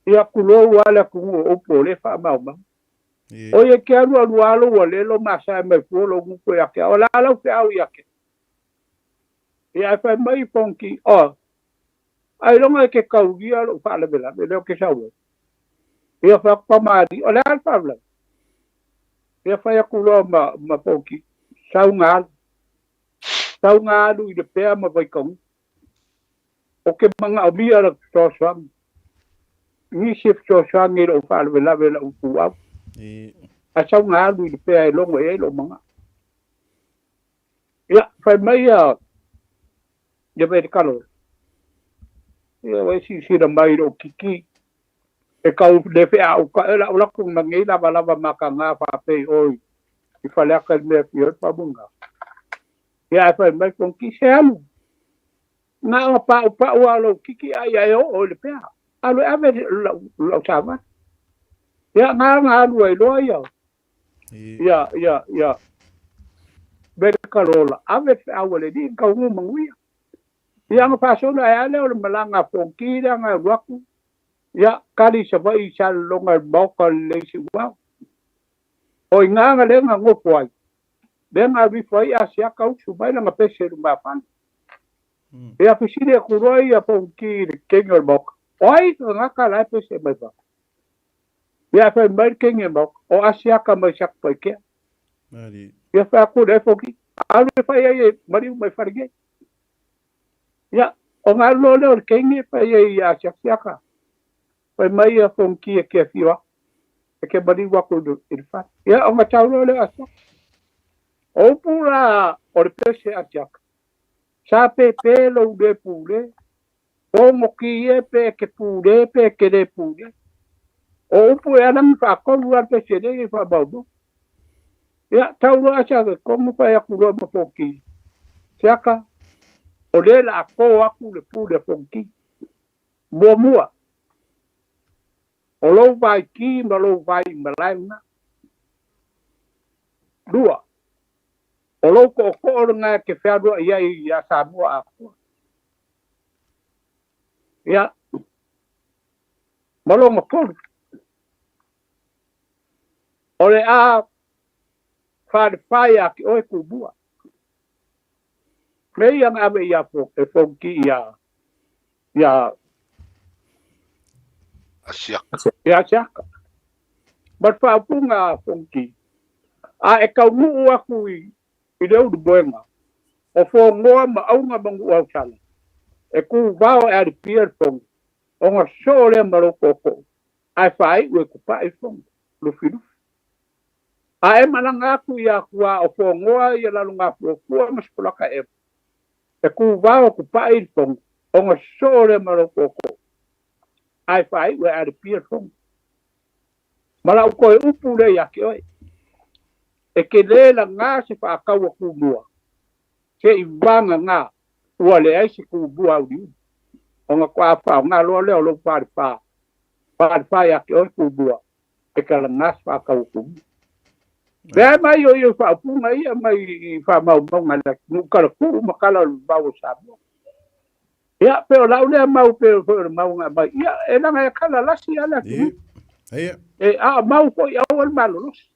Ia tulou lava le atunuu o upu o lea e faamaumau. Oi e te alu alu lava lou alelo masae mai fua lou gutu ia te au. O le a lau feau ia te au? Ia ae fai mai Fonoti, Oh, ailoga e te taulia lou faalavelave lea ou te sau ai. Ia fai atu Pamalie, O le a le faalavelave? Ia fai atu loa ma Fonoti, Sau na alu. Sau na alu i Lepea ma Vaitagutu. Ou te manaomia lau fesoasoani. Nisi e fesoasoani i lou faalavelave i lau ituau. Ae sau na alu i Lepea e logo i ai lou manao. Ia, fai mai ia Velikalo, ia ua e silasila mai i lou kiki, e tau le feaau ka e lau latou na nei lavalava mataga faapei oi i Faleata i le mea e afio ai le Faumuina. Ia ae fai mai Fonoti, se alu, na ona paupau lava o lou kiki a ia e oo i le pea. Alu e ave lau savali. Ia na ona alu ai loa ia ia ia ia Velikalola, ave le feau a le alii na taunuu manuia. Ia ona faasolo ae a lea o le malaga a Fonoti lea na alu atu, ia kali i Savaii i Salelologa i le maota o le Leisiuao. O i ina na lea na nofo ai, lea na alu ifo ai Asiata usu mai lana pese i lumafale. Ia fesili atu loa ia Fonoti i le kegi o le maota, o ai le tagata la e pese mai fafo? Ia ae fai mai le kegi o le maota, o Asiata mai Satupaitea. Ia fai atu le Fonoti, alu e fai ai e maliu mai fale nei. Ia, ona alu loa lea o le kegi e fai ai ia Asiata. Fai mai ia Fonoti e te afio atu, e te maliu atu i le fale. Ia, ona tau loa lea o Asiata. O upu la o le pese Asiata, sa pēpē lou le pule, pogoti e pe e te pule pe e te le pule. O upu e ala ona faatolu lava le pese nei e faamaumau. Ia, tau loa Asiata i totonu fai atu loa ma Fonoti, Siaka, o lea o le a to atu le pule a Fonoti. Muamua, o lou vaiki ma lou vai malae lena. Lua, o lou tootoo lena e te fealuai ai ia Samoa atoa. Ia, ma lona tolu, o le a falefā ia te oe Tumua. Mea ia na ave ia e Fonoti ia ia Asiaka. Ia Asiaka. Ma le faaupuga a Fonoti, a e taunuu atu i le ulumoega, o Fonoa ma Auga ma Nuuausala, e tuvao e alipia le fono, ona sosoo lea ma lou tootoo, ae faaiu e kupae i fono, lufilufi. A e malaga atu i Atua o Fonoa ia Lalogafuafua ma Sipolakaeva, e tuvao kupae i le fono, ona sosoo lea ma lou tootoo, ae faaiu e alipia le fono. Ma lau toe upu lea ia te oe, e te le laga se faataua tumua, se i vagana ua leai se tumua auliuli, ona toa faaaoga loa lea o lou falefa, falefa ia te oe tumua, e te laga se faataua tumua. Lea mai o ia faaupuga ia mai i faamaumauga a le atunuu, talatuu ma tala o le vavau o Samoa. Ia, pe o lau lea mau pe foi o le mau na aumai, ia, e leaga e kala lasi lava le atunuu. E, a o mau foi aua le malolosi.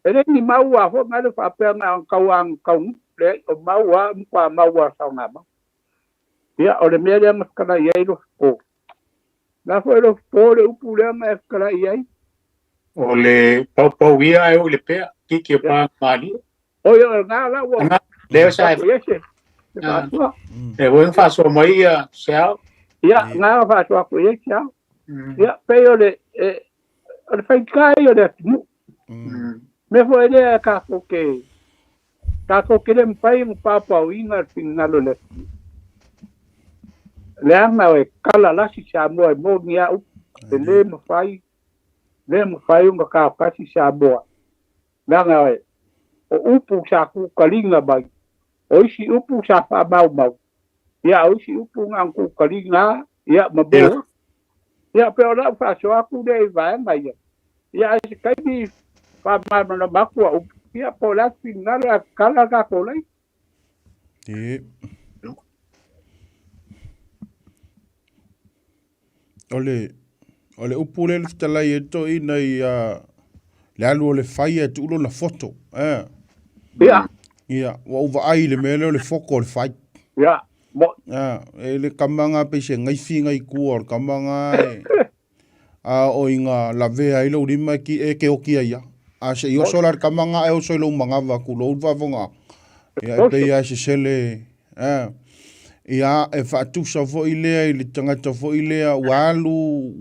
E le ni mau a foi na le faapea na o tau a tau leai, o mau a matua mau a saoga mau. Ia, o le mea lea na fetalai ai Lofipo. Na foi Lofipo le upu lea na e fetalai ai. O le paupau ia e oo i le pea, kiki o Pagamalii. O ia, o na la ua. Lea sa e se faasoa. E foi na faasoa mai ia Seao. Ia, na faasoa atu i ai Seao. Ia, pei o le, o le faigata ia o le atunuu. Mea foi lea e tatou te le mafai ona paopaoina le finagalo o le atunuu. Leaga e kala lasi Samoa e moni a upu. E le mafai, le mafai ona taotasi Samoa. Leaga e o upu sa kukaliga mai, o isi upu sa faamaumau, ia o isi upu na ona kukaliga ia ma mo. Ia pe o lau faasoa atu lea i vaega ia. Ia ae se taimi faamalamalama atu au upu. Ia, po o le a se finagalo ae tatala le tatou laina. Ie. O le, o le upu lea na fetalai ai le toeaina i a, le alu o le fai ae tuu lona foto. Eh. Ia. Ia, ua ou vaai i le mea lea o le foto o le fai. Ia, mo. Ah, e le kama nga pei se gaifi ngai tua o le kama nga e, a o inga lavea ai lou lima e ki e ke oki ai ia. A se i oso la le kama nga e oso i lou manava ku lou faafofoga. Ia e pei lava e sesele eh. Ia e faatusa foi lea i le tagata foi lea ua alu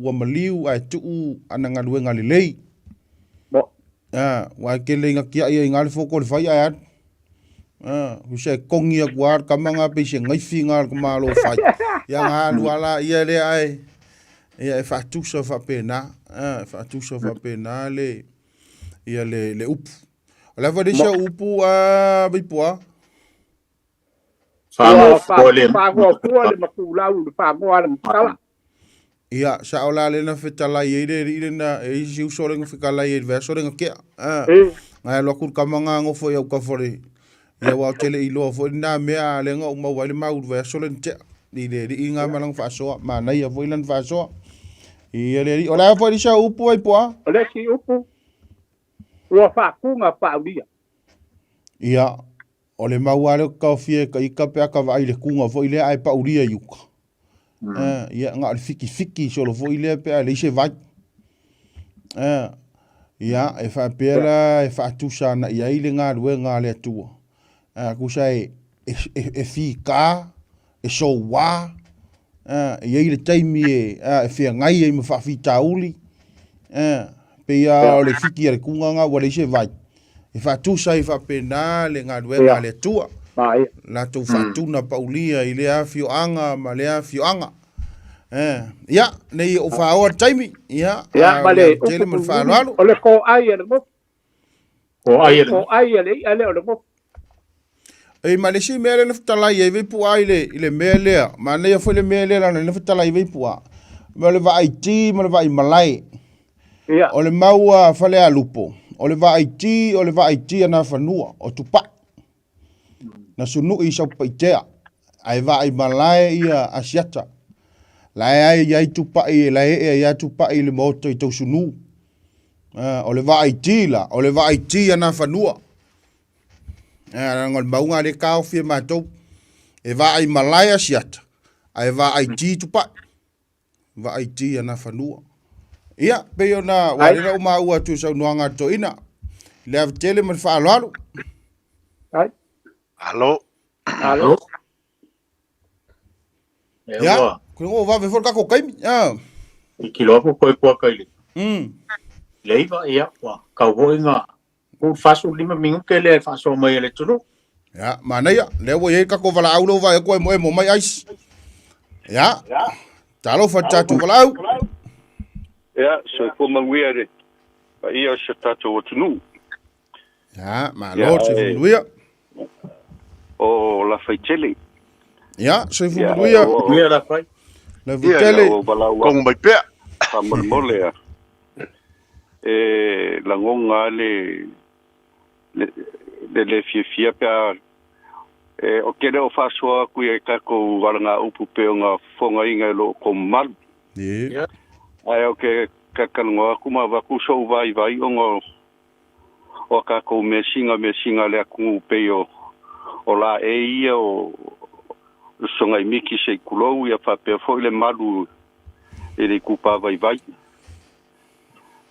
ua maliu ae tuu ana galuega lelei. Ah, ua e tele ina tiai ai i ina le foko o le fai ae alu. Ah, usa e kongi aku a le kama nga pei se gaifi nga le malo fai. Ia nga alu ala ia lea ae ia e faatusa faapena. Ah, e faatusa faapena le ia le le upu. O le a foi le isi au upu a Vaipoa? Fagoa le Fagoa le matulau le fagoa le matala. Ia, sao la lena fetalai ai le alii lena, e i ai si uso lena fetalai ai i le vaiaso lena tea. A, ngai alu atu le tama na nofo i autafa o le, ia aua ou te le i iloa foi lena mea a lea na ou maua ai le mau i le vaiaso lena tea. I le alii na ma lana faasoa, manaia foi lana faasoa. Ia le alii, o le a foi le isi au upu ai po a? O le isi upu, ua faatuga paaulia. Ia, o le mau lava lea ou te taofia e ita pe a ta vaai i le tuga foi lea ae paulia i uta. Ia, na o le fikifiki solo foi lea pe a leai se vai. Ia, e faapea la e faatusa ana i ai le galuega a le Atua. Tusa e, e, e, e fita, e soua, e i ai le taimi e, e feagai ai ma faafitauli, pei lava o le fiki a le tuga lena ua leai se vai. E faatusa ai faapena le galuega a le Atua, latou faatuna paulia i lea afioaga ma lea afioaga. Ia, nei ou faaoa le taimi, ia, Ia, ma le tele ma le faaaloalo. O le toai a le motu. Toai a le motu. Toai a le i'a lea o le motu. E ma le isi mea lea na fetalai ai Vaipu'a i le, i le mea lea, manaia foi le mea lea leaga na fetalai Vaipu'a, mea o le vaai ti ma le vaai malae. Ia. O le mau a Falealupo, o le vaai ti, o le vaai ti a Nafanua, o Tupai. Na sunui i Saupaitea, ae vaai malae ia Asiata. Lae ai i ai Tupai, lae ee ai a Tupai i le maota i Tausunu. O le vaai ti la, o le vaai ti a Nafanua. Leaga o le mauga lea e taofi e matou. E vaai malae Asiata, ae vaai ti Tupai. Vaai ti a Nafanua. Ia, pei ona ua lea ua maua atu i saunoaga a le toeaina. Le ave tele ma le faaaloalo. Ai. Alo. Alo. Ia, ko ngo vave foi le tatou taimi. Ah. I kilo aku koe kua kai le. Le iva, ia, ua kau hoi ngā u 45 minute lea e faasoa mai e le atunuu. Ia, manaia, lea ua i ai le tatou valaau lea ua vaai atu e moemo mai ice. Ia, talofa i le tatou valaau. Ia, soifua manuia le paia o si o tatou atunuu. Ia, malo le soifua manuia. O Lafaitele. Ia, soifua manuia. Manuia Lafai. Lafaitele. Kongo mai pea. Faamolemole a. E lagona le le le fiafia pe a e, o te le o faasoa atu i tatou alagaupu pe o ngā fofogaina e lo o tou mamalu. Yeah. Ae o ke kakalanoa atu ma avatu sou vaivai ona o a tatou measina measina a le atunuu pei o o laei ia o Sogai Miki se i tulou ia faapea foi le malu i le itupa vaivai.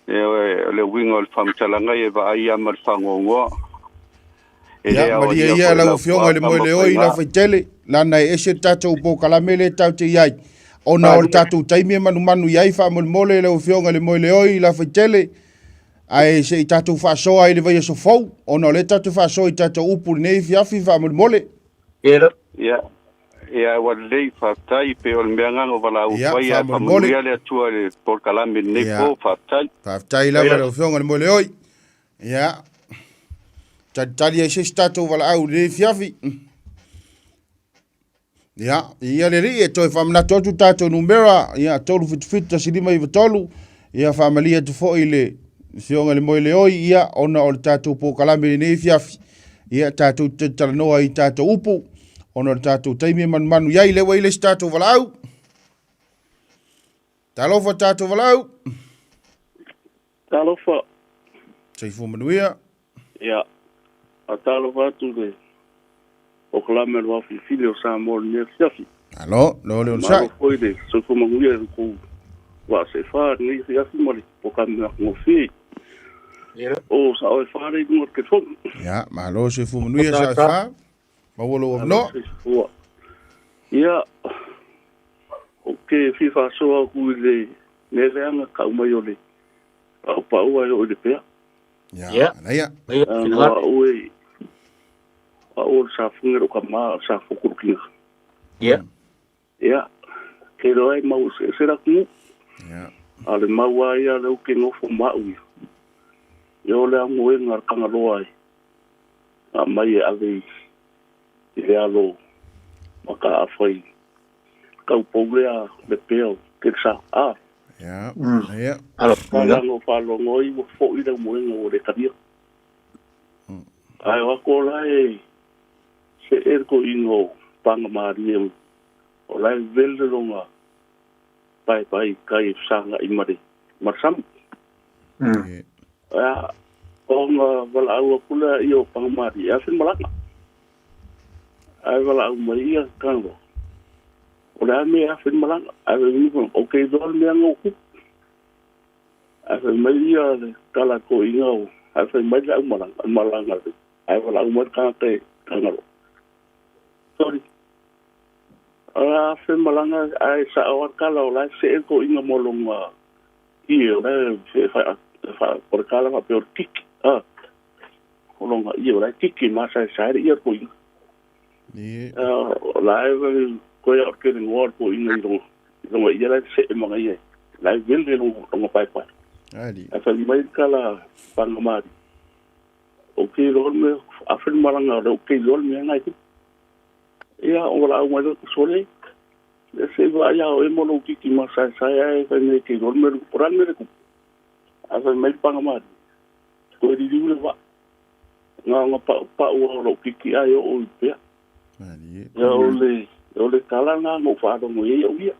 E o le uiga o le faamatalaga ia e vaai lava ma le faanoanoa. E le Ia, malie aoaia ia foi lau afioga i le moe leoi i Lafaitele, lana e ese le tatou polokalame lea tatou te i ai. Ona o le tatou taimi e manumanu i ai faamolemole lau afioga i le moe leoi i Lafaitele, ae se i tatou faasoa i le vaiaso fou, ona o lea tatou te faasoa i tatou upu i lenei afiafi faamolemole. Ia, ia ua lelei, faafetai, pei o le mea lena na ou valaau Ia, atu ai, ae faamolemole. faamanuia le Atua i le polokalame i lenei Ia. po, faafetai. Faafetai lava i lau afioga i le moe leoi. Ia, talitali ai se isi tatou valaau i lenei afiafi. Ia, ia le alii e toe faamanatu atu tatou numera, ia, 377 1593, ia faamalie atu foi i le Fioga le moe le oi ia ona o le tatou polokalame lenei afiafi. Ia tatou te talanoa i tatou upu ona o le tatou taimi e manumanu i ai lea ua i le isi tatou valaau. Talofa tatou valaau. Talofa. Soifua manuia. Ia, a talofa atu le polokalame o le Vao Filifili o Samoa i lenei afiafi. Malo, lo le onosai. Malo foi le soifua manuia i le kou vaa sefa i lenei afiafi ma le polokalame matagofie. O Sao e Fa le i luga o le telefoni. Ia, malo soifua manuia Sao e Fa. Maua lou avanoa. Soifua. Ia, ou te fia faasoa atu i le mea lea na tau mai o le paupau ae oo i le pea. Ia, manaia. Leaga o au e, o au o le Safuga lou tama, o le Safotu lou tina. Ia. Ia, ke iloa e mau eseese le atunuu. Ia. A o le mau lava ia lea ou te nofo ma au ia, ia o le amoega a le Tagaloa e aumai e ave i le alo mataafa i taupou lea le pea o Kelesa. A. Ia, ia. Leaga o faalogo ai ua foi le aumoega ua le talia. Ae o atu o la e see le toeaina o Pagamalie o la e vele lona paepae i tai e fesagai ma le sami. Ia, ona valaau atu lea ia o Pagamalie, e afe malaga. Ae valaau mai ia Tagaloa, o le a le mea e afe malaga. Ae fai mai, ou te iloa le mea na ou tupu. Ae fai mai ia le tala a toeaina o, ae fai mai le aumalaga, malaga ae valaau mai le tagata e Tagaloa. Sorry. O le a afe malaga ae sao lava le tala o la e see le toeaina ma lona ie o la e o le tala faapea o le tiki. A. O lona ie o la e tiki ma saesae le ie o le toeaina. O la e koe au ke ngoa o le toeaina i lona ie la e see ma ia. La e vele lona paepae. Ali. Ae fai mai le tala Pagamali. O ke iloa le mea, afe le malaga o lea ou te iloa le mea na e tupu. Ia, o valaau mai lea sole, le se i vaai a oe mo lou tiki ma saesae ae fai mai ke iloa le mea le tupu. O le a le mea le tupu? Ae fai mai le Pagamali, toe liliu le vaa. Na ona paupau o lou tiki ae oo i pea. Ia o le tala na na ou faalogo i ai au ia.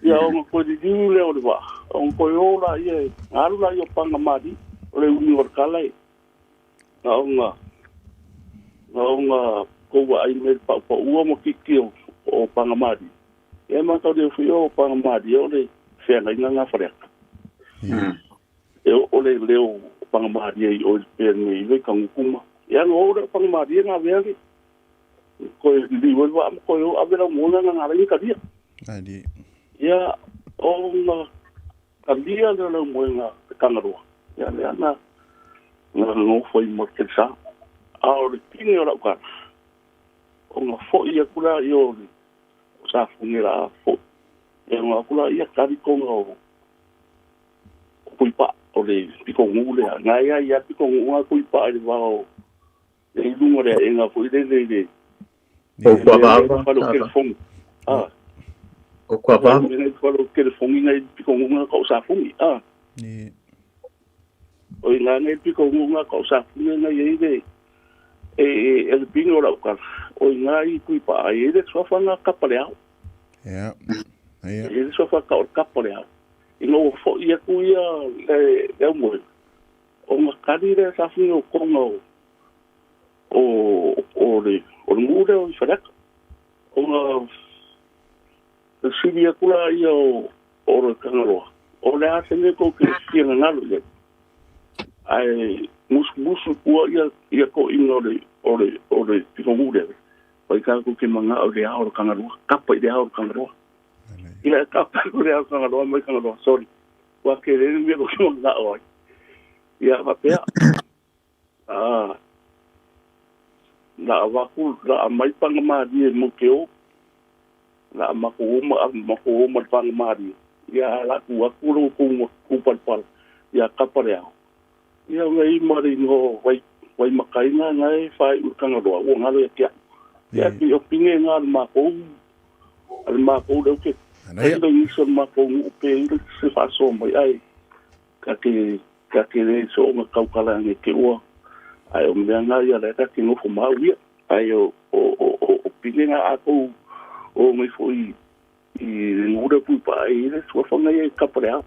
Ia ona toe liliu lea o le vaa, ona toe o la ia, alu la ia o Pagamali, o le umi o le tala e. Na ona kou vaai mai le paupaua ma tiki o Pagamali. Ia matau le fui o Pagamali o le feagaiga ngā whareaka. E o le leo o Pagamali i o le pea nei i kangukuma. Ia no o le Pagamali ngā veake. Koe liliu e vaa ma koe o ave lau moena ngā ngā kalia. Ali. Ia o ngā kalia le lau moena te Tangaroa. Ia lea na ngā ngōwhai ma ke sa. A o le pine o lau kara. O ngā foi akula i o le o sa fungi la foi. E ngā akula ia karikonga o kuipa o le piko ngu lea. Ngā ia ia piko ngu ngā kuipa i le wao e i lunga lea e ngā foi le le le. O kua vava. Whalo ke le fongi. Ah. O kua vava. Whalo ke le fongi ngai piko ngu ngā ka o sa fungi. Ah. O i ngā ngai piko ngu ngā ka o sa fungi ngai e i le e le pinga o lau kala. O i ngā i kuipa ai e le suafa ngā kapa le ao. Ia. E le suafa ka o le kapa le ao. I ngā ua foi aku ia le au moe. O ngā kari le sa fungi o konga o le ngu leo i whareka. O ngā siri aku la ia o le Tangaroa. O le a se mea kou ke fia ngalo ia. Ai musu kua ia ko inga o le piko ngu leo. Pai ka ko ke manga o le ao o le Tangaroa. Kapa i le ao o le Tangaroa. Ila kapa i le ao o le Tangaroa mai Tangaroa. Sorry. Kua ke rere mea ko ke manga o ai. Ia whapea. Ah. La waku la mai Pagamali e mo ke o. La mako oma Pagamali. Ia la ku aku lo ku ku palpal. Ia kapa le ao. Ia ngai mari no wai makaina ngai fai u Tangaroa o ngalo ia kia. Ia ki o pinge ngā mako. Al mako le ke. Anaia. Ai le iso mako u pe i se faso mai ai. Ka ke Ka ke le so nga kau kala nge ke ua ai o mea ngā ia le ka ke ngofo mau ia ai o o o o pine ngā ako o ngai foi i ngura pui pa i le suafanga ia kapare au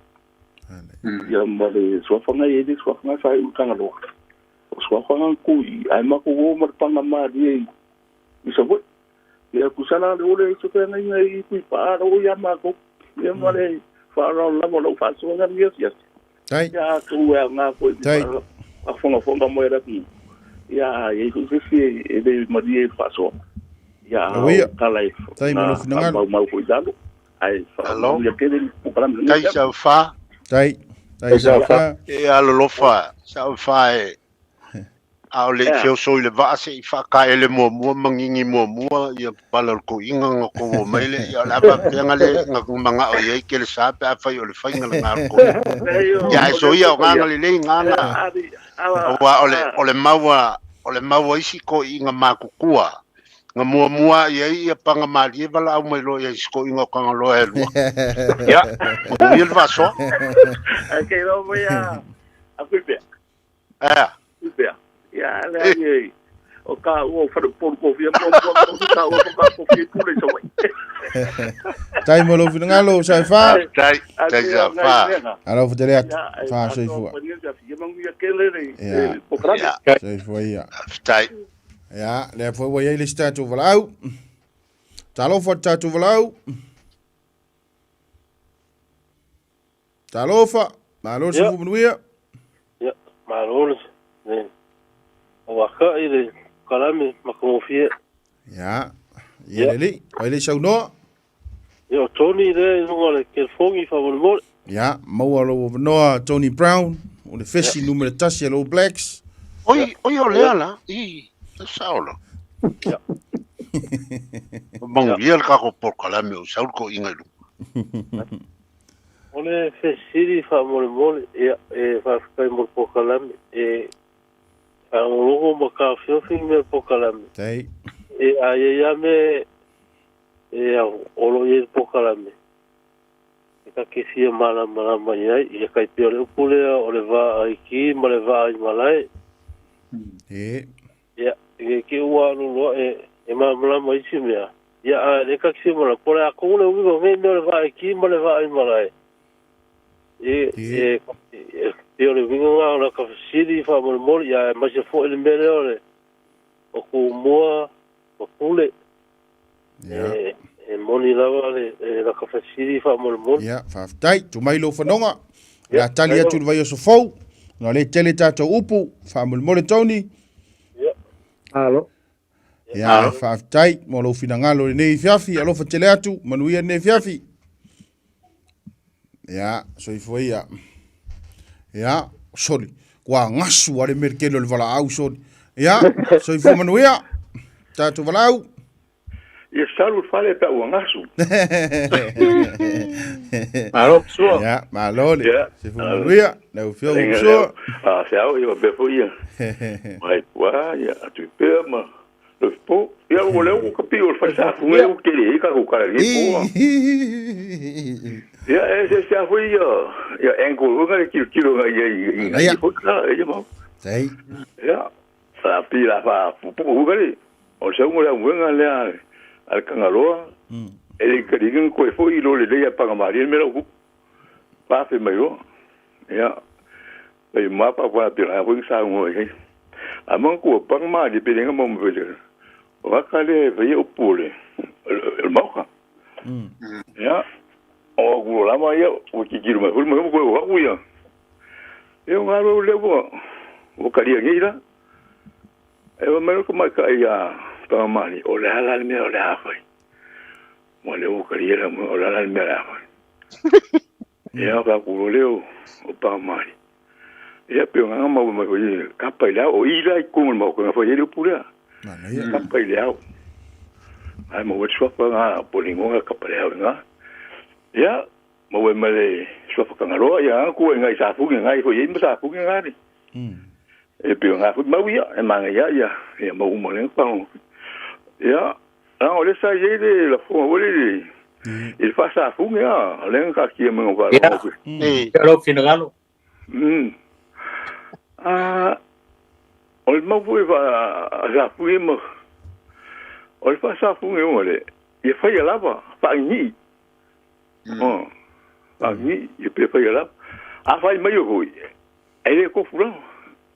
ia ma le suafanga ia le suafanga sai u kanga loa o suafanga ku i ai mako o ma panga ma ri i sa voi ia kusala le ole so ke ngai ngai pui pa ro ia ma ko ia ma le fa ro la mo lo fa so nga ia ia tai ia ku ia nga ko i a fonga fonga mo era ku ia ia ku se si e le ma ri fa so ia kala i tai mo lo finanga mau ko i ai fa ia ke le tai sa fa tai tai sa fa e alolofa sa fa e a o le feo so i le vaa se i whakae le mua mua mangingi mua mua ia pala o ko inga nga ko o maile ia o le apa penga le nga manga o iei ke le sape a whai o le whainga le ngā ko. Ia e so ia o ngā le lei ngā ngā. Oa o le maua isi ko inga makukua. Nga mua mua ia ia panga malie wala au mai lo ia isi ko inga o kanga loa e lua. Ia, o ia le vasoa. Ake rau mai a kuipea. Ea. Kuipea. Ia le ai o ka o fa por ko fia mo mo ka o ka ko fia pule so wai. Tai mo lo finangalo sai fa. Tai tai sa fa. Alo fa tele fa sai fu. Sai fu ia. Tai. Ia le fo wa ia le statu valau. Talo fa tatu valau. Talo fa malo se fu manuia. Ia malo le. O waka i le kalame makamofia. Ia, ia lele, o ile saunoa. Ia, o Tony le lunga le California whamolemole. Ia, maua lo noa Tony Brown, o le fesi numero tasi a lo Blacks. Oi, oi o lea la, i, saolo. Ia. Mangu ia le kako por kalame o saul ko inga ilu. O le fesiri whamolemole, ia, e whawhikai mo por kalame, e Ngolongo ma ka fiofi me pokalame. Tai. E a ia me e olo ia pokalame. E ka ke fia mala mala mai ai ia kai pio le upule o le va ai ki ma le va ai malai. E. Ia e ke ua lo e e mala mai si mea. Ia a le ka ki mala ko le a ko le uigo me le va ai ki ma le va ai malai. E e e o le winga o la ka siri fa mo mo ia ma se fo le mele o le o ku mua o pule ia e moni lava le la ka siri fa mo mo ia fa tai tu mai lo fanonga la tali atu le vai o sofou no le tele tato upu fa mo mo le Tony ia alo ia fa tai mo lo finangalo nei fiafi alo fa tele atu manuia nei fiafi ia soifua ia. Ia, sorry. Kua ngasu ale merkelo le vala au, sorry. Ia, soifua manuia. Tātou valau. Ia salu fale pe ua ngasu. Malo psua. Ia, malo le. Soifua manuia. Lau fio psua. A se au ia be fo ia. Mai pua ia atu pe ma. Le po, ia o le o ka pi o fa sa fu o ke le ka ko ka le po. Ia e se sa fu ia. Ia engo o ga ki ki lo ga ia ia fo ka ia mo. Tai. Ia sa pi la fa pu pu ga le. O se mo le nga le al kangaloa. E le ka ringa ko fo i lo le le ia pa ma ri me lo ku. Pa fe mai lo. Ia. E ma pa pa pi la fu sa ngo e. A man ku pa ma ri pe nga mo mo pe. Waka le vai o pule. El mauka. Ia. O ku la ma ia o ki ki ma hul ma ko wa ku ia. E o ngaro le bo. O ka ria ngi la. E o me ko mai ka ia pa mali o le ala me o le a foi. Mo le o ka ria mo o le ala me la foi. Ia ka ku le o pa mali. Ia pe nga ma ma ko ka pa ila o ila i ku mo ko foi le pule. Ka pa ile au. Ai mo we swa nga polingo ka pa le au nga. Ia mo we male swa ka ngaro ia ku ngai sa fu ngai fo ye sa fu ngai ni. E pe nga fu ma ia e ma ia ia e mo mo le pa. Ia a o le sa ye le la fu o le. Il fa sa fu nga le ka ki mo ka ro. E ro finalo. A o le mau foi faasafugi ma o le faasafugi oga le ia faia lava faagigii o faagigii ia pe faia lava a fai mai o foi e le kofu lava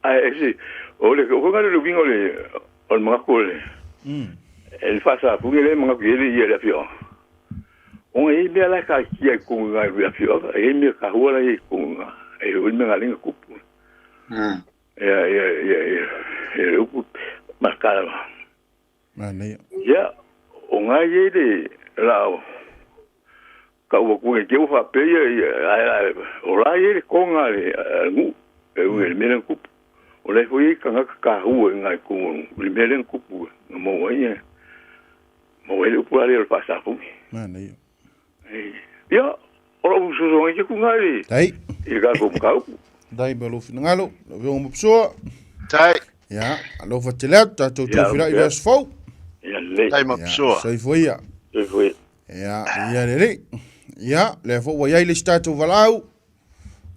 ae ese o le o le uiga o le manatu o le e le faasafugi le manatu i ele ia le afioaga ona e mea la taatia i totonu i le afioaga e mea tahua la i totonu e o le mea galega tupu ia ia ia ia le upu makala manaia ia o ngai e le la ka ua ku ke ua pe ia ia o la ia le konga le ngu e u le mea kupu o le foi ka ngaka ka hu ngai ku le mea kupu mo ia mo le upu ale o le faasafugi manaia ia o lo usu so ngai ku ngai tai i ka ko ka upu dai ba lo finangalo lo vio mo psoa tai ia alofa tele atu tatou tofilai le aso fou ia lelei tai ma psoa soifua ia soifua ia ia lelei ia lea foi ua iai le isi tatou valaau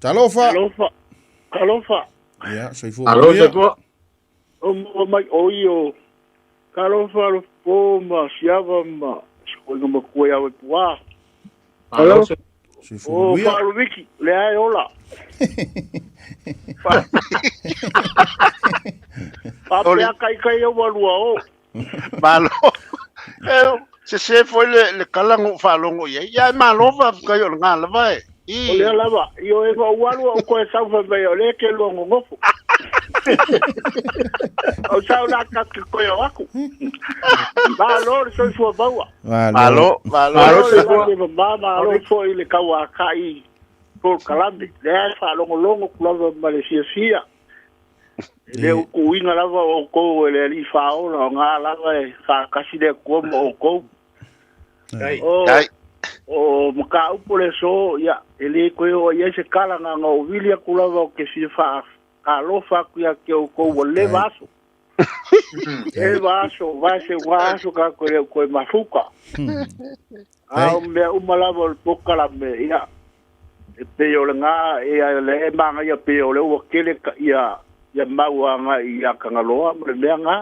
talofa Alofa. Alofa. ia soifua Alo manuia soifua. O mo mai o io. Kalofa alo po ma siava ma sikoinga makua ia pua. Alo soifua. Soifua O manuia faaluviki le ai ola. Faapea kai kai o walua o. Malo. E se se foi le kala ngo faalogo i ai. Ia e malo faafetai o le gā lava e. O lea lava, i o e ualu o koe saufa mai o le ke lua ngongofo. O sau la ka ke koe o aku. Malo le soifua maua. Malo, malo. Malo le lagi ma malo foi le kaua kai pol kalame. Le ai faalogologo kulava ma le fiafia. Le ukuiga lava o oukou e le alii faaola o gā lava e faakasi le akua ma oukou. O Tai. o makaupu le so ia e le koe o ia se kala ngā ngā o vili aku lava o ke fia faa alofa aku ia ke o kou ua leva aso. Leva aso, vai se ua aso ka koe leo koe mafuka. A o mea uma lava o le pokala me ia. E pe o le ngā e a le e manga ia pe o le ua kele ka ia ia maua ngā i a kangaloa ma le mea ngā.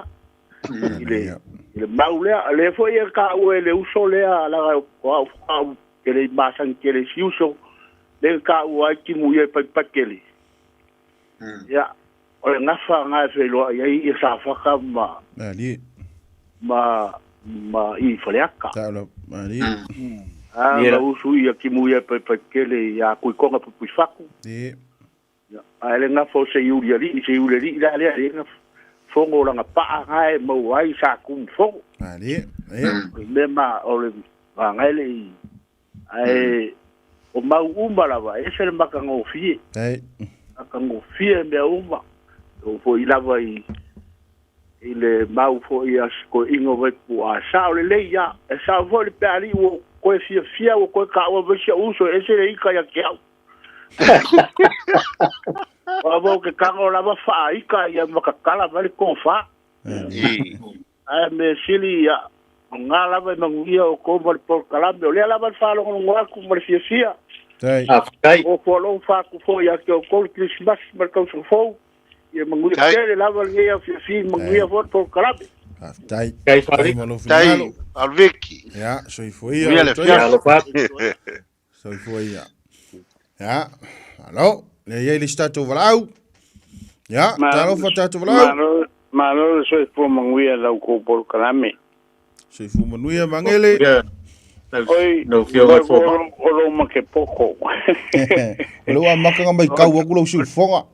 I le mau lea, le foi e ka ue le uso lea laga o au au ke le masan ke le si uso le ka ua ai timu ia pai pakele. Ia o le ngafa ngā e wheloa ia i sa whaka ma ali ma ma i whaleaka. ta ali A Ia. ma usu ia timu ia pai pakele ia kui konga pupui whaku. e Ia a le ngafa o se iuli ali, se iuli ali la lea le ngafa. Fongo langa paa ngae mau ai sa kum fongo. ali e O le mea ma o le vagaele i ae o mau uma lava e ese le makagofie tai makagofie mea uma o foʻi lava i le mau foʻi a sikoeʻiga o vaipuʻa sao lelei ia e sao foi le pealii ua koe fiafia ua koe kaʻua mai siaʻu uso e ese le ika ia ke au Ua ke kago lava faaika ia makakala mai le kofā ae me sili ia o ngā lava e manuia o kou ma le polokalame o lea lava le faalogologo aku ma le fiafia tai Faafetai. o fualou faaku foi ia ke o kou le krisimasi ma le tausaga fou ia manuia Tai. tele lava lenei au fiafia manuia foi le polokalame tai Kai tai Faaviki. ma lo Tai finangalo alviki. ia soifua ia Ia le toia fiafi. Alo fa. soifua ia ia alo le iai le isi tatou valaau ia talofa tatou valaau Malo, malo le soifua manuia lau kou polokalame. soifua manuia magele Ia. Oi, No fio ai fo. o lo ma ke poko. o le ua makaga mai kau aku lau siufoga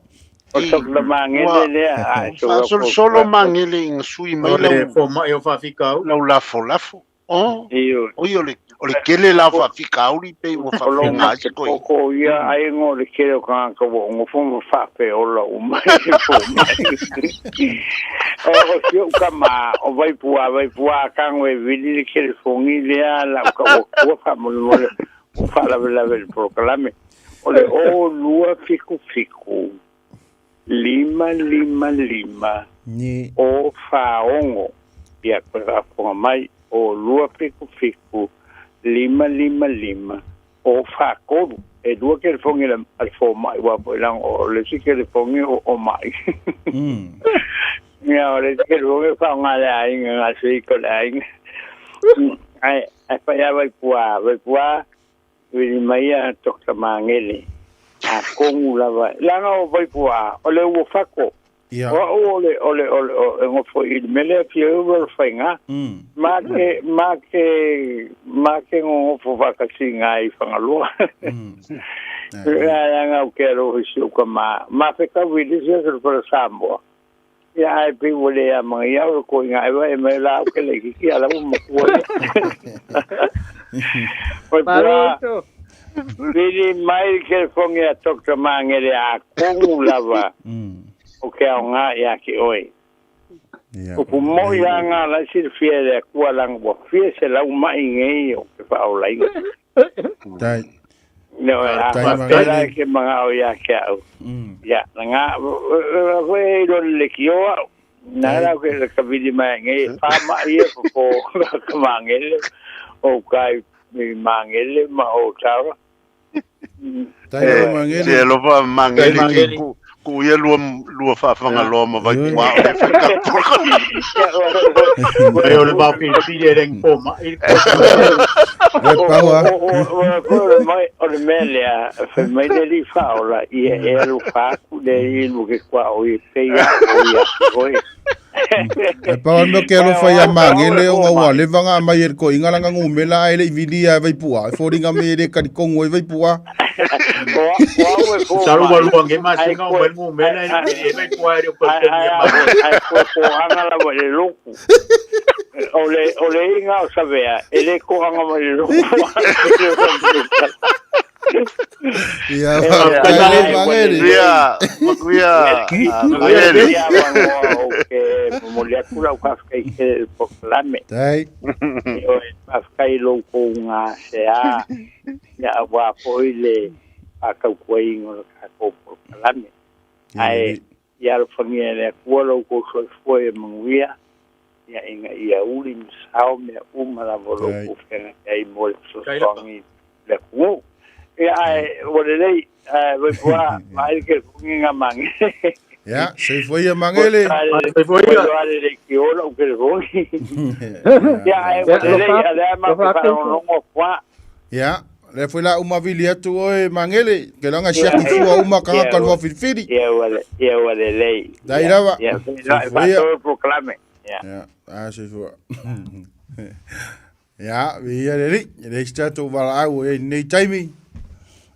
O sok la mangele lea. Ai, so Faasolosolo magele i gasui mai O le lau fo mai o faafikau. lau lafolafo. O Iyo. oi o le kele la faafikauli pe ua O lo faafega ma ai ke koe. poko ia ai ngo le kele o kanga wa ngo fo ma fa pe ola o mai fo mai. E o si o ka ma o vai pua kango e vili le kele fongi lea la ka o kua fa mo le o fa la la le polokalame. O le o lua fiku fiku. Lima lima lima ni o faongo ia koe faafofoga mai o lua fiku fiku lima lima lima o faatolu. E lua kelefogi a le fomaʻi ua foʻi laga o le isi kelefogi o maʻi. Ia o le isi kelefogi e faaaogā le aiga gasei ko le aiga. Ae ae faia Vaipuā, Vaipuā vili mai ia Dr. Magele atonu lava laga o Vaipuā o le ua fako. Ia. O a'u o le o le o le e gofo i le mea lea fia ua le faiga. Ma ke ma ke ma ke gogofo faakasiga ai i Fagaloa. Laga o ke alofa i si ou kamā. Ma fetau i le isi aso le fale Samoa. Ia ae pei ua le amagaia o le koiga e vae mai la au ke le kiki ala ua matua ia. Oi pua, vili mai le telefogi a Dr. Magele a kogu lava o ke aoga ia te oe. Upu moʻi la ngā la e silafia e le Atua laga ua fia selau maʻi nei o ke faaolaina. Tai. No, a faapea la e ke magao ia te au. Ia, na ngā, foi e ilo le lekio au. Na la ke le kavili mai nei, fa maʻi e popo ka mangele, o kai mi mangele ma o tara. Tai o Mangele. Se alofa Mangele ki ku ku ia lua lua faafagaloa ma Vaipuā o le whakapoko. Ai o le mapilipili e leng po mai. E paua. O le mea lea, fai mai le alii faaola, ia e alofa atu le alii lua ke kuao i pei a o ia oe. E paua le mea ke alofa ia Mangele o ngā leva ngā mai e le koinga langa ngumela ai le i vili ia Vaipuā. E fōringa me le karikongu e Vaipuā. O au e fō Salu mai. wa lua nge ma Ai singa o koe mai ngumela e e Vaipuā e le koe ai kongi ai e ai ma. ai koe koanga lava i le loku. O le inga o Savea, e le koanga mai le loku. Ia E faafetai ia le ai ua Mangele. lelei. Manuia, manuia, Manuia Mangele. ia avanoa o ke momoli atu lau faafetai tele i le polokalame. Tai. E oe faafetai lou kou gasea ia auā foʻi le faatautuaina o le tatou polokalame. Ae ia alofagia e le Atua lou kou soifua ia manuia ia ina ia uli ma sao mea uma lava o lou Tai. kou feagai ai mo le fesoasoani i le atunuu. Ia ae ua lelei ae Vaipuā vaai le telefoni ga magele. Ia, soifua ia Mangele. Soifua ia. Ua iloa le leitio lau telefoni. Ia ae ua Ia, lelei alofa a lea alofa matou atu. faalogologo atu a. Ia, le foi la uma vili atu oe Mangele, ke langa Ia siaki fua uma kanga ia kalua filifili. ia ua le ia ua lelei. Tai Ia lava. ia Soifua ia. faatolu le polokalame. Ia. Ia, a soifua. Ia, ia le li, le isi tatou valaau e nei taimi.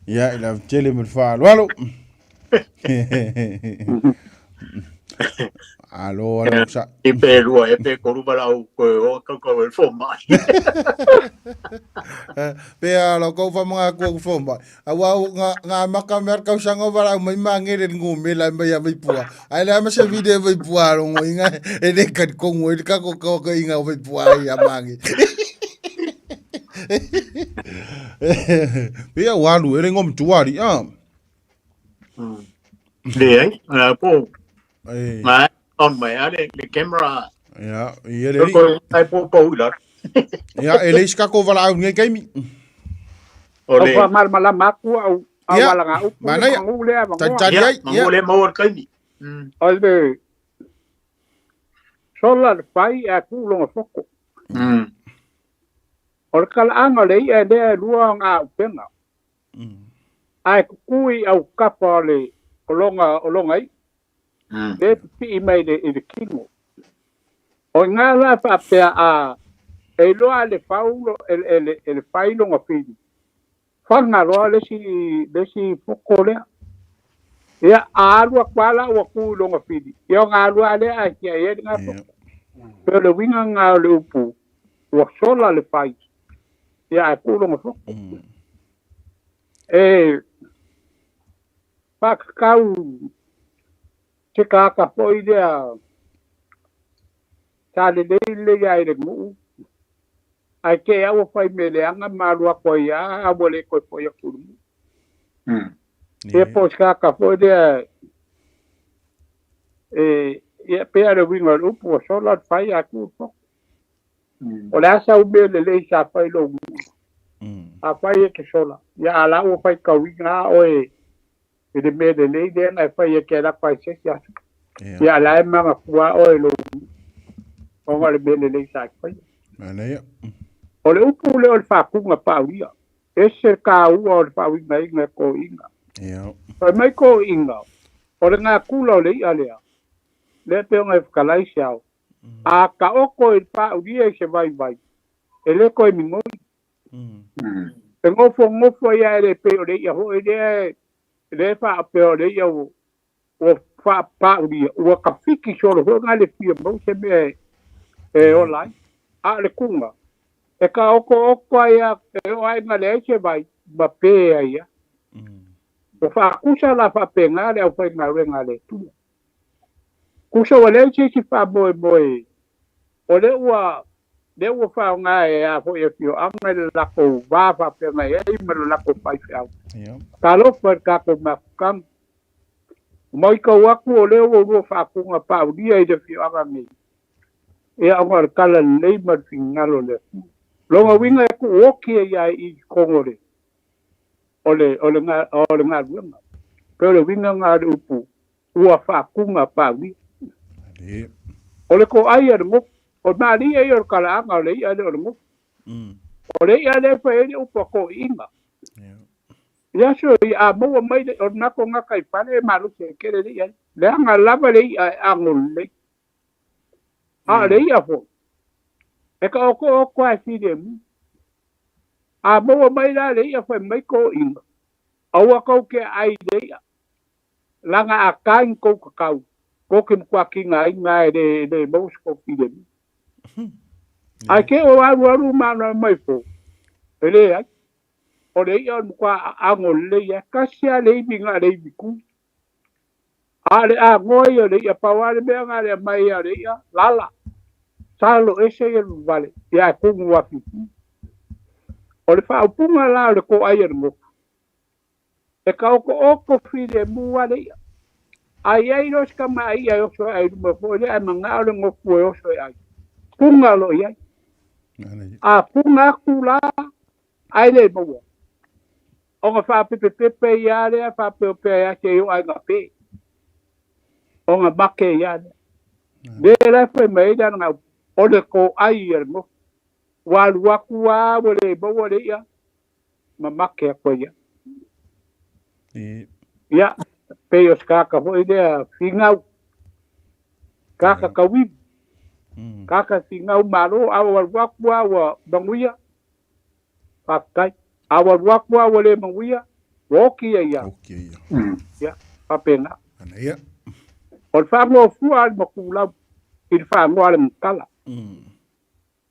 Ia, i la tele mo le faaaloalo. Alo, alo, sa. I pe lua e pe koru wala au koe o kau kau e fo mai. Pe a lo kau fa mga kua ku fo mai. Aua o ngā, ngā maka mea kau sanga o valaau mai mangere ngū me la mai a Vaipua. Ai le ama se vide Vaipua rongo inga e le kari kongo e le kako kau ka inga o Vaipua i a mange. Pe a walu e le ngom tuari a. Le ai, a po, E, mai on mai a le le camera. ia, ia le Ko li. ko ai po po ula. Ia, e le iskako valaau ngai kaimi. O Au le faamalamalama atu au au Ia, alagaupu le manaia. magū lea avanoa. Talitali ia, ai, ia. mangu le mau kaimi. O le sola le fai ae tuu loga foko. O le kalaaga o le iʻa e lea e lua ona auupega. Ae kukui au kapa o le o loga iʻa. Le pipii mai i le kino. O iga la faapea a e iloa le faulo e le fai loga fili. Faga loa le isi foko lea. Ia a alu atu lava la ua tu i loga fili. Ia ona alu lava lea ae tiai ai lena foko. Pe o le uiga lena o le upu ua sola le fai. Ia ae tuu loga foko. E faakakau se tagata foʻi lea sa lelei lelei lava i le nuu ae te au ua fai mea leaga ma alu atu ai lava a ua le toe foʻi atu i le nuu. Ia po o se tagata foʻi lea e ia pei lava o le uiga o le upu ua sola le fai ae tuu le foko. O le a sau mea lelei sa fai i lou nuu. A fai e ke sola. Ia a la ua fai kauiga a oe i le mea lelei lea na e fai e ke la fai se isi aso. Ia a la e magafua oe i lou ona o le mea lelei sa e faia. Manaia. O le upu lea o le faakuga paulia. Ese le kāua o le faauigaina e toeaiina. Fai mai toeaiina, o le gakula o le i'a lea, lea pei ona e fetalai se ao. A taoto i le paulia i se vaivai, e le toe migoi. E nofonofo ai lava e le pei o le i'a foi lea lea e faapea o le i'a ua faapaulia, ua tafiti solo foi na le fia maua se mea e ola ai. A o le kuga, e taotooto ai lava e oo lava ina leai se vai ma pe ai lava. Ua faatusa la faapena le aufaigaluega a le Atua. Tusa ua leai se isi faamoemoe o lea ua lea ua faaaoga e a foi afioaga i le latou va faafeagai ai ma le latou faifeau. Talofa i le tatou mafutaga. Matau atu o lea ua lua faatuga paulia i le afioaga nei, ia ona o le tala lelei ma le finagalo o le Atua. Lona uiga e tuu oti ai lava i totonu o le o le o le o le galuega. Pei o le uiga lena o le upu ua faatuga paulia. O le toai a le motu, o le malie ia o le talaaga o le i'a lea o le motu. O le i'a lea e fai ai le upu a toeaiina. I aso ia a maua mai le o le matou gataifale e malosi ai tele le i'a lea. Leaga lava le i'a e ago lelei. A o le i'a foi, e taotooto lava e filemu. A maua mai la le i'a fai mai toeaiina, aua tou te aai i le i'a, leaga a ta ni tou tatau, tou te matua tigaina e le maua se tou filemu. Ae te i ua alualu ma mai fo, e leai. O le i'a o le matua aano lelei lava, tasi lava le ivi na o le ivi tu. A o le agoa ia o le i'a, pau lava le mea na o le aumai lava o le i'a, lala, salo ese ia le vavale, ia ae tumu afifi. O le faaupuga la o le toai a le motu, e taotooto filemu lava le i'a. A i ai loa se tamai'a e oso ae i luma foi lea ae manao le gofu e oso e ai, puga loa i ai. A puga atu la, ae le maua, ona faapepepepe ia lea, faapeopea ai se i oo ae gape, ona make ia lea. Lea la e fai mai ai le alagaupu, o le toai a le gofu. Ua alu atu lava ua le maua le i'a, ma make atu ai ia. Ia, pei o se tagata foi lea finau, tagata tauivi, tagata finau malo, a ua alu atu lava ua manuia, faafetai. A ua alu atu lava ua le manuia, ua oti ia ia. Ia, faapena. O le faanoofua a le matulau i le faanoa a le matala.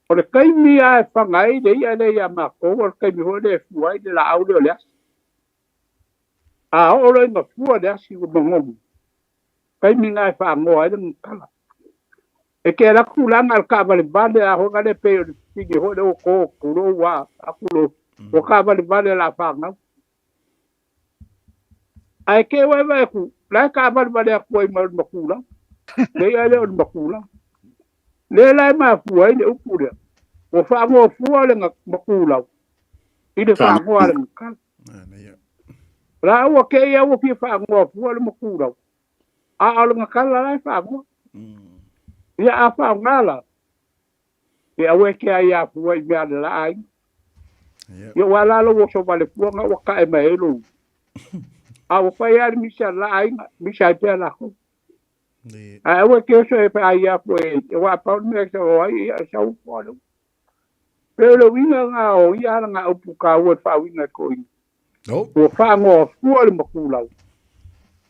O le taimi lava e faga ai le i'a lea ia matou, o le taimi foi lea e fua ai le laau lea o le asi. A oo loa ina fua le asi ua magomu, taimi lena e faanoa ai le gagakala. E te alu atu tulaga o le taavalevale a foi lea pei o le fesili foi lea ua to tulou a atu lo ua taavalevale o le a fanau. Ae te ua e vaai atu, la e taavalevale atu ai ma le matulau. Le i'a lea o le matulau. Lea la e mafua ai le upu lea, ua faanoafua le matulau i le faanoa a le gagakala. La ua kei au ua fia faanoa fua le matulau, a o le gagakala la e faanoa. Ia a faaaoga la, e aua e te ai afua i mea a le la aiga. Ia ua ala lou oso valefua na ua tae mai ai lou. A ua fai lava le misa a le la aiga, misa ai pea latou. Ae aua e te oso e ai afua e aua a pau le mea e sau ai, ia e sau fua le upu. Pei o le uiga lena o ia alagaupu taua i le faauiga e toeaiina. Ua faanoa fua le matulau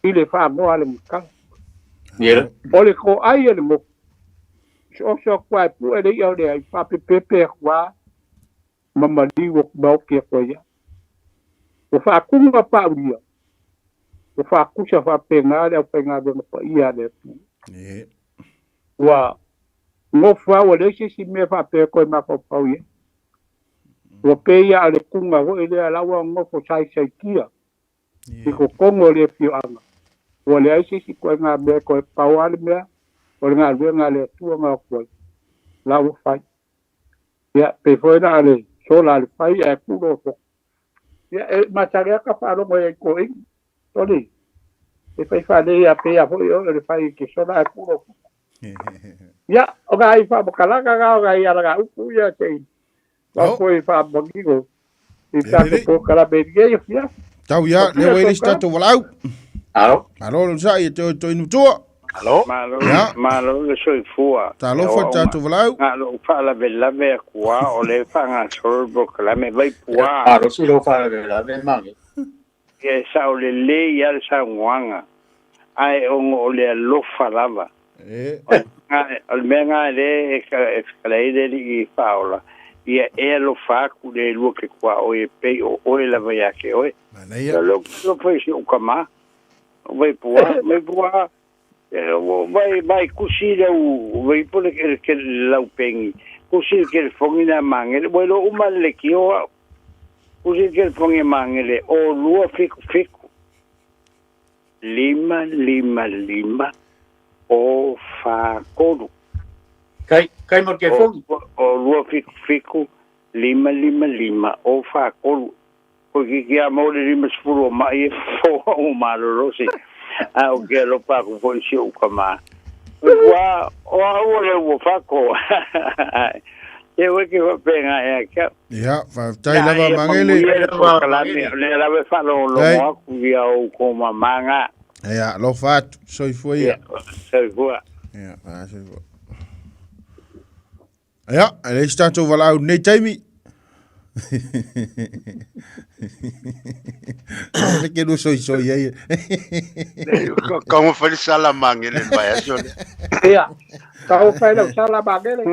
i le faanoa a le gagakala. O le toai a le motu, oso atu lava e pue le i'a o le ai, faapepepe atu lava ma maliu atu ma oti atu ai lava. Ua faatuga paulia, ua faatusa faapena le aufaigaluega paia a le Atua. Ua nofo lava ua leai se isi mea faapea e toe mafaufau i ai. Ua pei lava o le tuga foi lea la ua nofo saisaitia i totonu o le afioaga. Ua leai se isi ituaiga mea e toe pau lava le mea o le galuega a le Atua na o atu ai, la ua fai. Ia, pei foi la o le sola a le fai ae tuu loa Ia e masani aka faalogo i ai toeaina. Toli, e fai faalelei a pei a foi oe o le fai ke sola ae pulo. Ia, o nai faamatalaga na o nai alagaupu ia se i faafoe faamanino i tatou polokalame i lenei afiafi. Tau ia, lea ua i le isi tatou valaau. Alo. Malo le onosai e te oe Nutua. Alo. Malo, malo le soifua. Talofa i le tatou valaau. Na o lou faalavelave atu lava o lea e faagasolo le polokalame Vaipua. Malo si lou faalavelave Mage. Ia e sao lelei lava le saunoaga, ae ona o le alofa lava. O le mea lena lea e fetalai ai le Alii Faaola, ia e alofa atu i le lua te tuaoi e pei o oe lava ia te oe. O lea ou te alofa i si ou tama, o Vaipua, Vaipua, vai, vai kusi lau, vai po le, le, lau pengi, kusi le telefoni na mangele, ua iloa uma le leitio au. Kusi le telefoni e mangele, o 2 7 7 5 5 5 o 4 3. Kai, kai mo le telefoni? O 2 7 7 5 5 5 o 4 3. Toeitiiti lava maua le 50 o mai e fofo au malolosi, ae ou te alofa atu foi i si ou tama. Ua, o au o le ua fako. Se ua ke faapena ia te au. Ia, faafetai lava Magele. O lea lava e faalogologo atu ia outou mama na. Ia, alofa atu, soifua ia. Soifua. Ia, soifua. Ia, e leai se tatou valaau i lenei taimi. Le ke lua soisoi ai. Kau ma fai le sala mangele le vaiaso lea. Ia, kau fai lau sala mangele.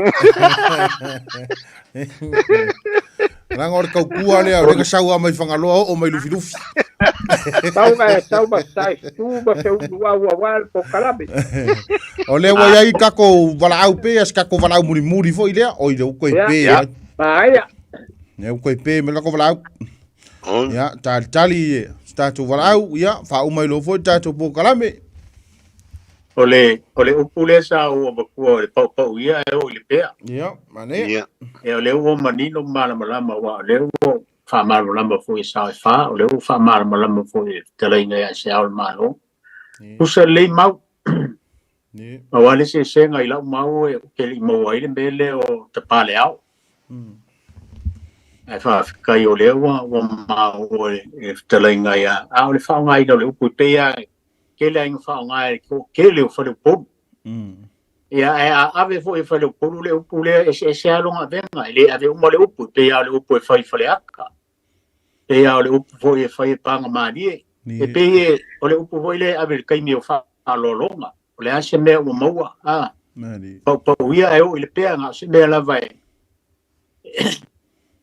Leaga o le taukua lea, o lea na sau lava mai Fagaloa oo mai Lufilufi. Tau na e sau ma sai tu ma se ulu au aua le polokalame. O lea ua i ai tatou valaau pea, se tatou valaau mulimuli foi lea. Oi lea ua toe pe ai. Manaia. Lea ua toe pe mai le tatou valaau. Ia, talitali se tatou valaau, ia, faauma ai loa foi le tatou polokalame. O le, o le upu lea sa ou avatua o le paupau ia ae oo i le pea. Ia, manaia. Ia. Ia, o lea ua manino ma malamalama, aua o lea ua faamalamalama foi e Sao e Fa, o lea ua faamalamalama foi e le fetalaiga ia Se Ao o le Malo. Tusa lelei mau. Pau lava le eseesega i lau mau ou te le i maua ai le mea lea o Tapaleao. Ae faafetai o lea ua maua e le fetalaiga ia, a o le faaaogaina o le upu e pei lava e tele lava ina faaaoga e le toatele o faleupolu. Ia, ae a ave foi e faleupolu le upu lea, e eseese lava lona avega, e le ave uma le upu, e pei lava o le upu e fai i Faleata, e pei lava o le upu foi e fai e Pagamalie, e pei o le upu foi lea e ave i le taimi o faaaloaloga, o le a se mea ua maua, a paupau ia ae oo i le pea, na o se mea lava e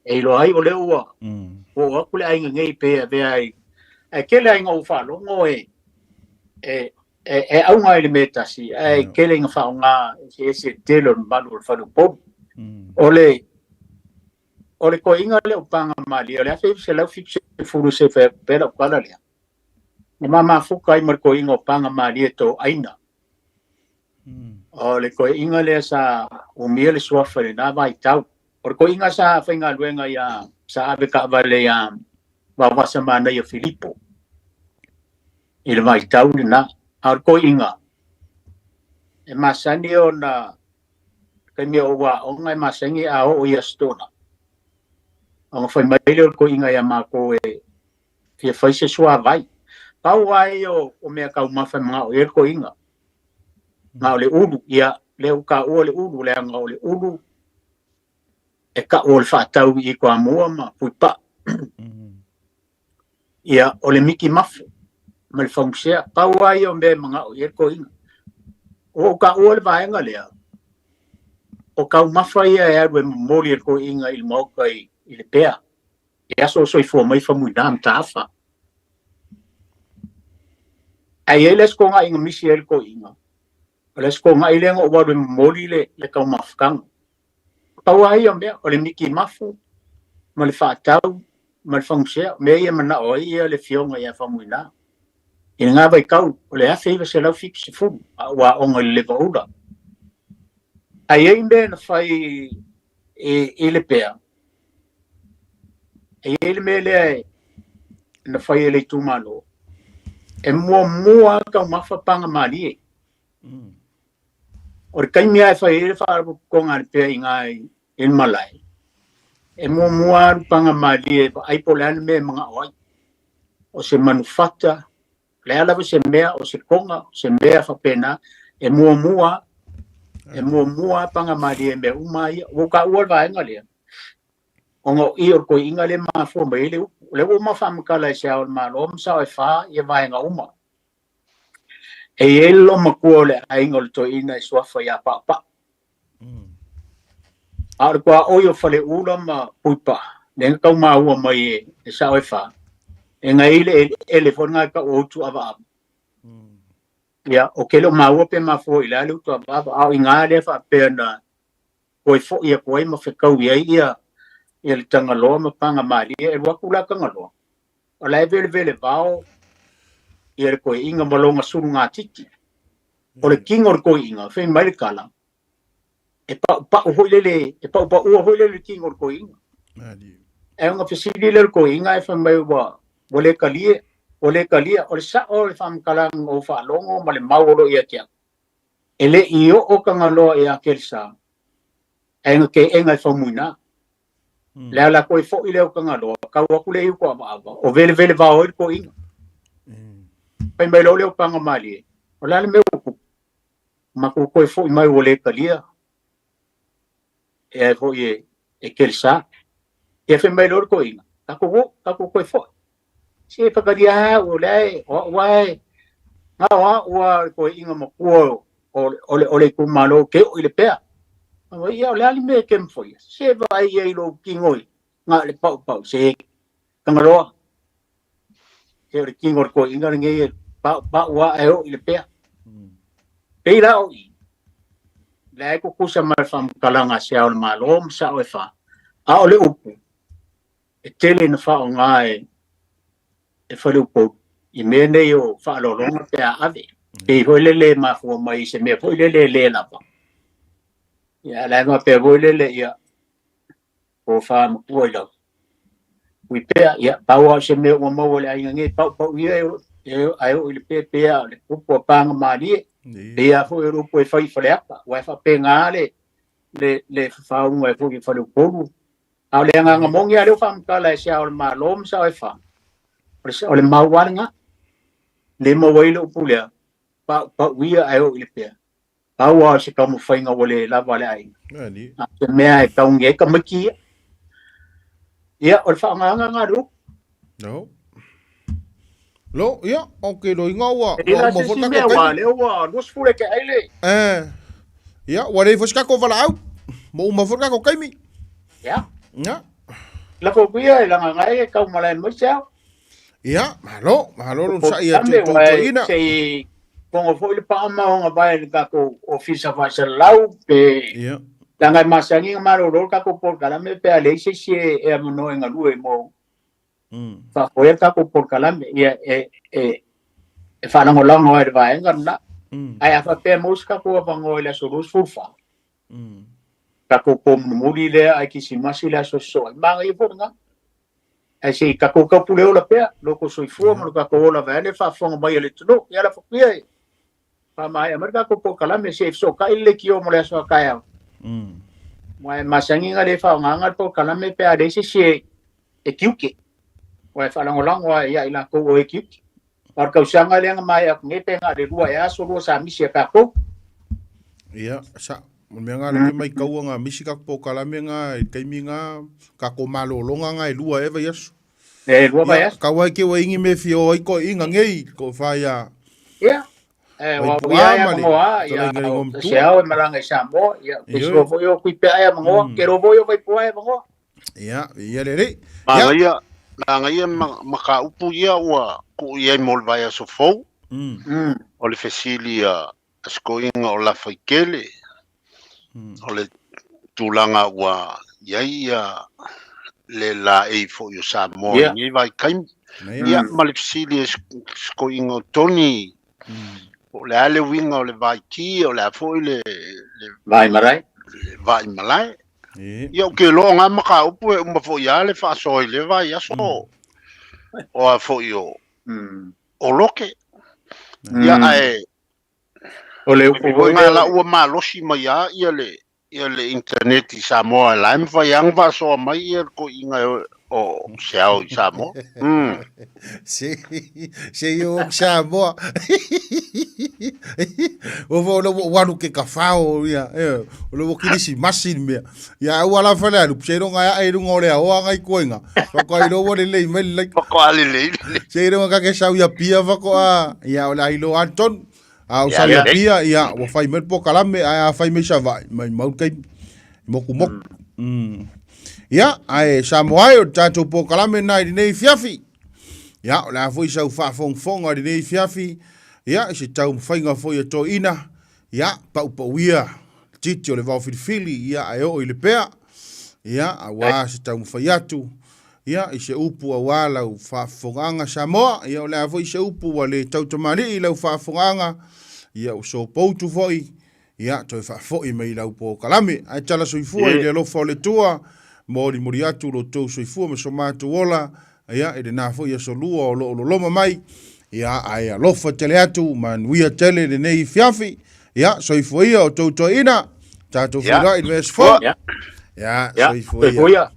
e iloa ai o lea ua oo atu le aiga nei pe avea ai. Ae tele lava ina ou faalogo e e e auga i le mea e tasi, ae tele ina faaaoga eseese le tele o le mamalu o le faleupolu. O le o le toeaina lea o Pagamalie, o le 1970 se i fai atu pea lau tala lea, na ma mafuta ai ma le toeaina o Pagamalie Toaina. O le toeaina lea sa umia le suafa i lena vaitau. O le toeaina sa faigaluega ia, sa ave taavale ia Vaovasa Manaia Filipo i le vaitau lena. A o le toeaina, e masani ona taimi o ou aoga e masani a oo i Aso Toonai, ona fai mai lea o le toeaina ia matou e fia fai se suavai. Pau lava ia o mea taumafa e manao i ai le toeaina. Na o le ulu, ia, lea ua taua le ulu, leaga o le ulu e tau o le faatau i Toamua ma Puipaa. Ia, o le miki mafe ma le fagusea, pau lava ia o mea e manao i ai le toeaina. Ua ou taua le vaega lea, o taumafa ia e alu e momoli e le toeaina i le maota i le pea. I aso o soifua mai Faumuina Mataafa. Ae i ai le aso togai na misi ai le toeaina, o le aso togai lea na ou alu e momoli le taumafataga. Pau lava ia o mea, o le miki mafu ma le faatau ma le fagusea, o mea ia e manao ai ia le afioga ia Faumuina. I lena vaitau, o le 1970, a ou aoga i le Levaula. Ae i ai mea na fai i le pea, E i ai le mea lea na fai e le itumalo, e muamua taumafa pagamalie. O le taimi lava e fai ai le faalapotopotoga a le pea i ina i le malae, e muamua alu pagamalie e vaai po o le a le mea e manao ai. O se manufata, o le a lava se mea, o se toga, o se mea faapena, e muamua, e muamua pagamalie i mea uma ia. Ua ou taua le vaega lea, ona o i o le toeaina lea e mafua mai ai le upu. O lea ua uma faamatala e se Ao o le Malo ma Sao e Fa ia vaega uma. E i ai le loomatua o le aiga o le toeaina e suafa ia Paapaa. A o le tuaoi o Faleula ma Puipaa, lea na tau maua mai e Sao e Fa, e gai le eleele foi lena e tau o Utuavaava. Ia, o ke le o maua pe mafua i le a le Utuavaava, a o i ina lea faapea na toe foi atu ai ma fetaui ai ia ia le Tagaloa ma Pagamalie. E alu atu la Tagaloa, o la e velevele vao ia le toeaina ma lona sulugatiti. O le tino o le toeaina, fai mai le tala, e paupau foi lele, e paupaua foi lele le tino o le toeaina. Ae ona fesili lea o le toeaina ae fai mai ua ua le talie, ua le talia. O le sao o le faamatalaga na ou faalogo ma le mau o lo o ia te au, e le i oo Tagaloa ia Kelesa, ae na teena e Faumuina. Le ala koe foi lea o Tagaloa, tau atu le iu toavaava, o velevele vao ai le toeaina. Fai mai loa lea o Pagamalie, o le a le mea ua tupu? Matou toe foi mai ua le talia e ai foi e, e Kelesa. Ia fai mai loa le toeaina, tatou o, tatou toe foi. Se whakaria au, o le ai, o au ai, ngā o au a le toeaina matua o, o, le, o le itumalo ke o i le pea. O ia, o le ali me ke mfoia. Se vai ia i lou kingo i ngā le pau pau, se Tangaroa. Se o le kingo o le toeaina lenei e pau pau a e o i le pea. Pei la o i, le ai kukusa ma le whamkalanga se ao le malo ma sa o e wha. A o le upu, e tele ina faaaoga e e Faleupolu i mea nei o faaaloaloga pe a ave. Pei foi lele e mafua mai i se mea foi lele e le lava. Ia, la e faapea foi lele, ia, tofa matua i lau uipea, ia, pau lava o se mea ua maua i le aiga nei, paupau ia e, e, ae oo i le pēpē a o le upu a pāga mālie. Pei lava foi o le upu e fai i Faleata, aua e faapena le, le, le fafaauga e foi i Faleupolu. A o le agaga moni lava lea ua faamatala e se Ao o le Malo ma Sao e Fa, o le mau lava lena. Le maua ai le upu lea, paupau ia ae oo i le pea. Pau lava o se taumafaiga ua le lava a le aiga. A o se mea e taungi ai tamaiti ia. Ia, o le faagaga lena o le upu. No. Lo, ia, o ke lo inga ua, E ua la uma se foi si kako mea taimi. ua lea ua 20 e ke ai le. Eh, ia, ua lei foi se kako valaau. Mo uma foi kako taimi. Ia. Ia. Lafo kuia e langa ngai e kau malae mai se ao. Ia, malo, malo lo sa ia Kame, te ua to e ina. se i kongo foi le paama o nga vai le tatou ofisa faasalalau pe Ia. leaga e masani ona malolo le tatou polokalame pe a leai se isi e e avanoa e galue mo faafoea le tatou polokalame ia e e e faalagolago ai i le vaega lena. Ae a faapea e maua se tatou avanoa i le aso 24, tatou po mulimuli lea ae Kerisimasi le aso sosoo ai, manaia foi lena. Ae se i tatou taupule ola pea lo tou soifua ma lo tatou ola vaeane le faafofoga mai a le atunuu. Ia lafo atu ia e faamaea mai le tatou polokalame se i fesootai le leitio mo le aso a taeao. Aua e masani ona le faaaogaina le polokalame pe a leai se isi e, e tiute. Aua e faalagolago lava ia i latou o e tiute. A o le tausaga lea na maea atu nei pe na o le lua ea aso lua sa misi a tatou. Ia, sa, o le mea nga lea ke maitaua nga misi ka polokalame nga i taimi nga kako malologa nga e lua e vaiaso. E lua vaiaso. Ia, kau ai ke ua ingi me fia o ai ko inga ngei, ko whai a. Ia, e, Vai wa puā ia ia ma le mangoa, ia, talaiga i o ngā se matua. ao e malanga i Samoa, ia, te Ioe. sua foi o kui pea ia mangoa, ke ro foi o vai puā ia mangoa. Ia, ia le lei. Ia. Manaia, manaia ma, mataupu ia ua tuu i ai mo le vaiaso fou, o le fesili a sikoiga o Lafaitele, o le tulaga ua i ai ia le laei foi o Samoa i lenei vaitaimi. Ia, ma le fesili a sikoiga o Tony, po o le a le uiga o le vaiti, o le a foi le, le Vaai malae. le vaai malae. Ia, ou te iloa o na mataupu e uma foi lava le faasoa i lea vaiaso. o a foi o o Loke. Ia ae O le upu foi lea la ua malosi mai a ia le ia le internet i Samoa la e mafai lava ona faasoa mai ia le toeaina o se ao i Samoa. Mm. Se se o Samoa. O fo lo walu ke ka fao ia. E o lo kilisi masi mea. Ia ua la fale alu se ronga ya e runga o le aoa ngai koinga. Fako ai lo le lei mai le. Fako ale lei. Se ronga ka ke sau ia pia fako a ia o la ilo Anton. A o sau ia pia ia ua fai mai po kalame a fai mai sa vai mai mau kai moku moku. Ia ae Samoa ai o tatou po kalame nai nei fiafi. Ia o le a foi sau faafogafoga i lenei fiafi, ia i se taumafaiga foi a toeaina, ia paupauia le titi o le vaofilifili, ia ae oo i le pea, ia auā se taumafai atu, ia i se upu auā lau faafofogaaga Samoa, ia o le a foi se upu ua le tautamalii i lau faafofogaaga, ia ua sopoutu foi, ia toe faafoi mai i lau polokalame. Ae tala soifua i le alofa o le Atua, molimoli atu lo outou soifua ma so matou ola, ia i lena foi aso lua o lo o loloma mai, ia ae alofa tele atu, manuia tele lenei afiafi, ia soifua ia o outou toeaina, tatou feiloai i le vaiaso fou. Ia, soifua ia.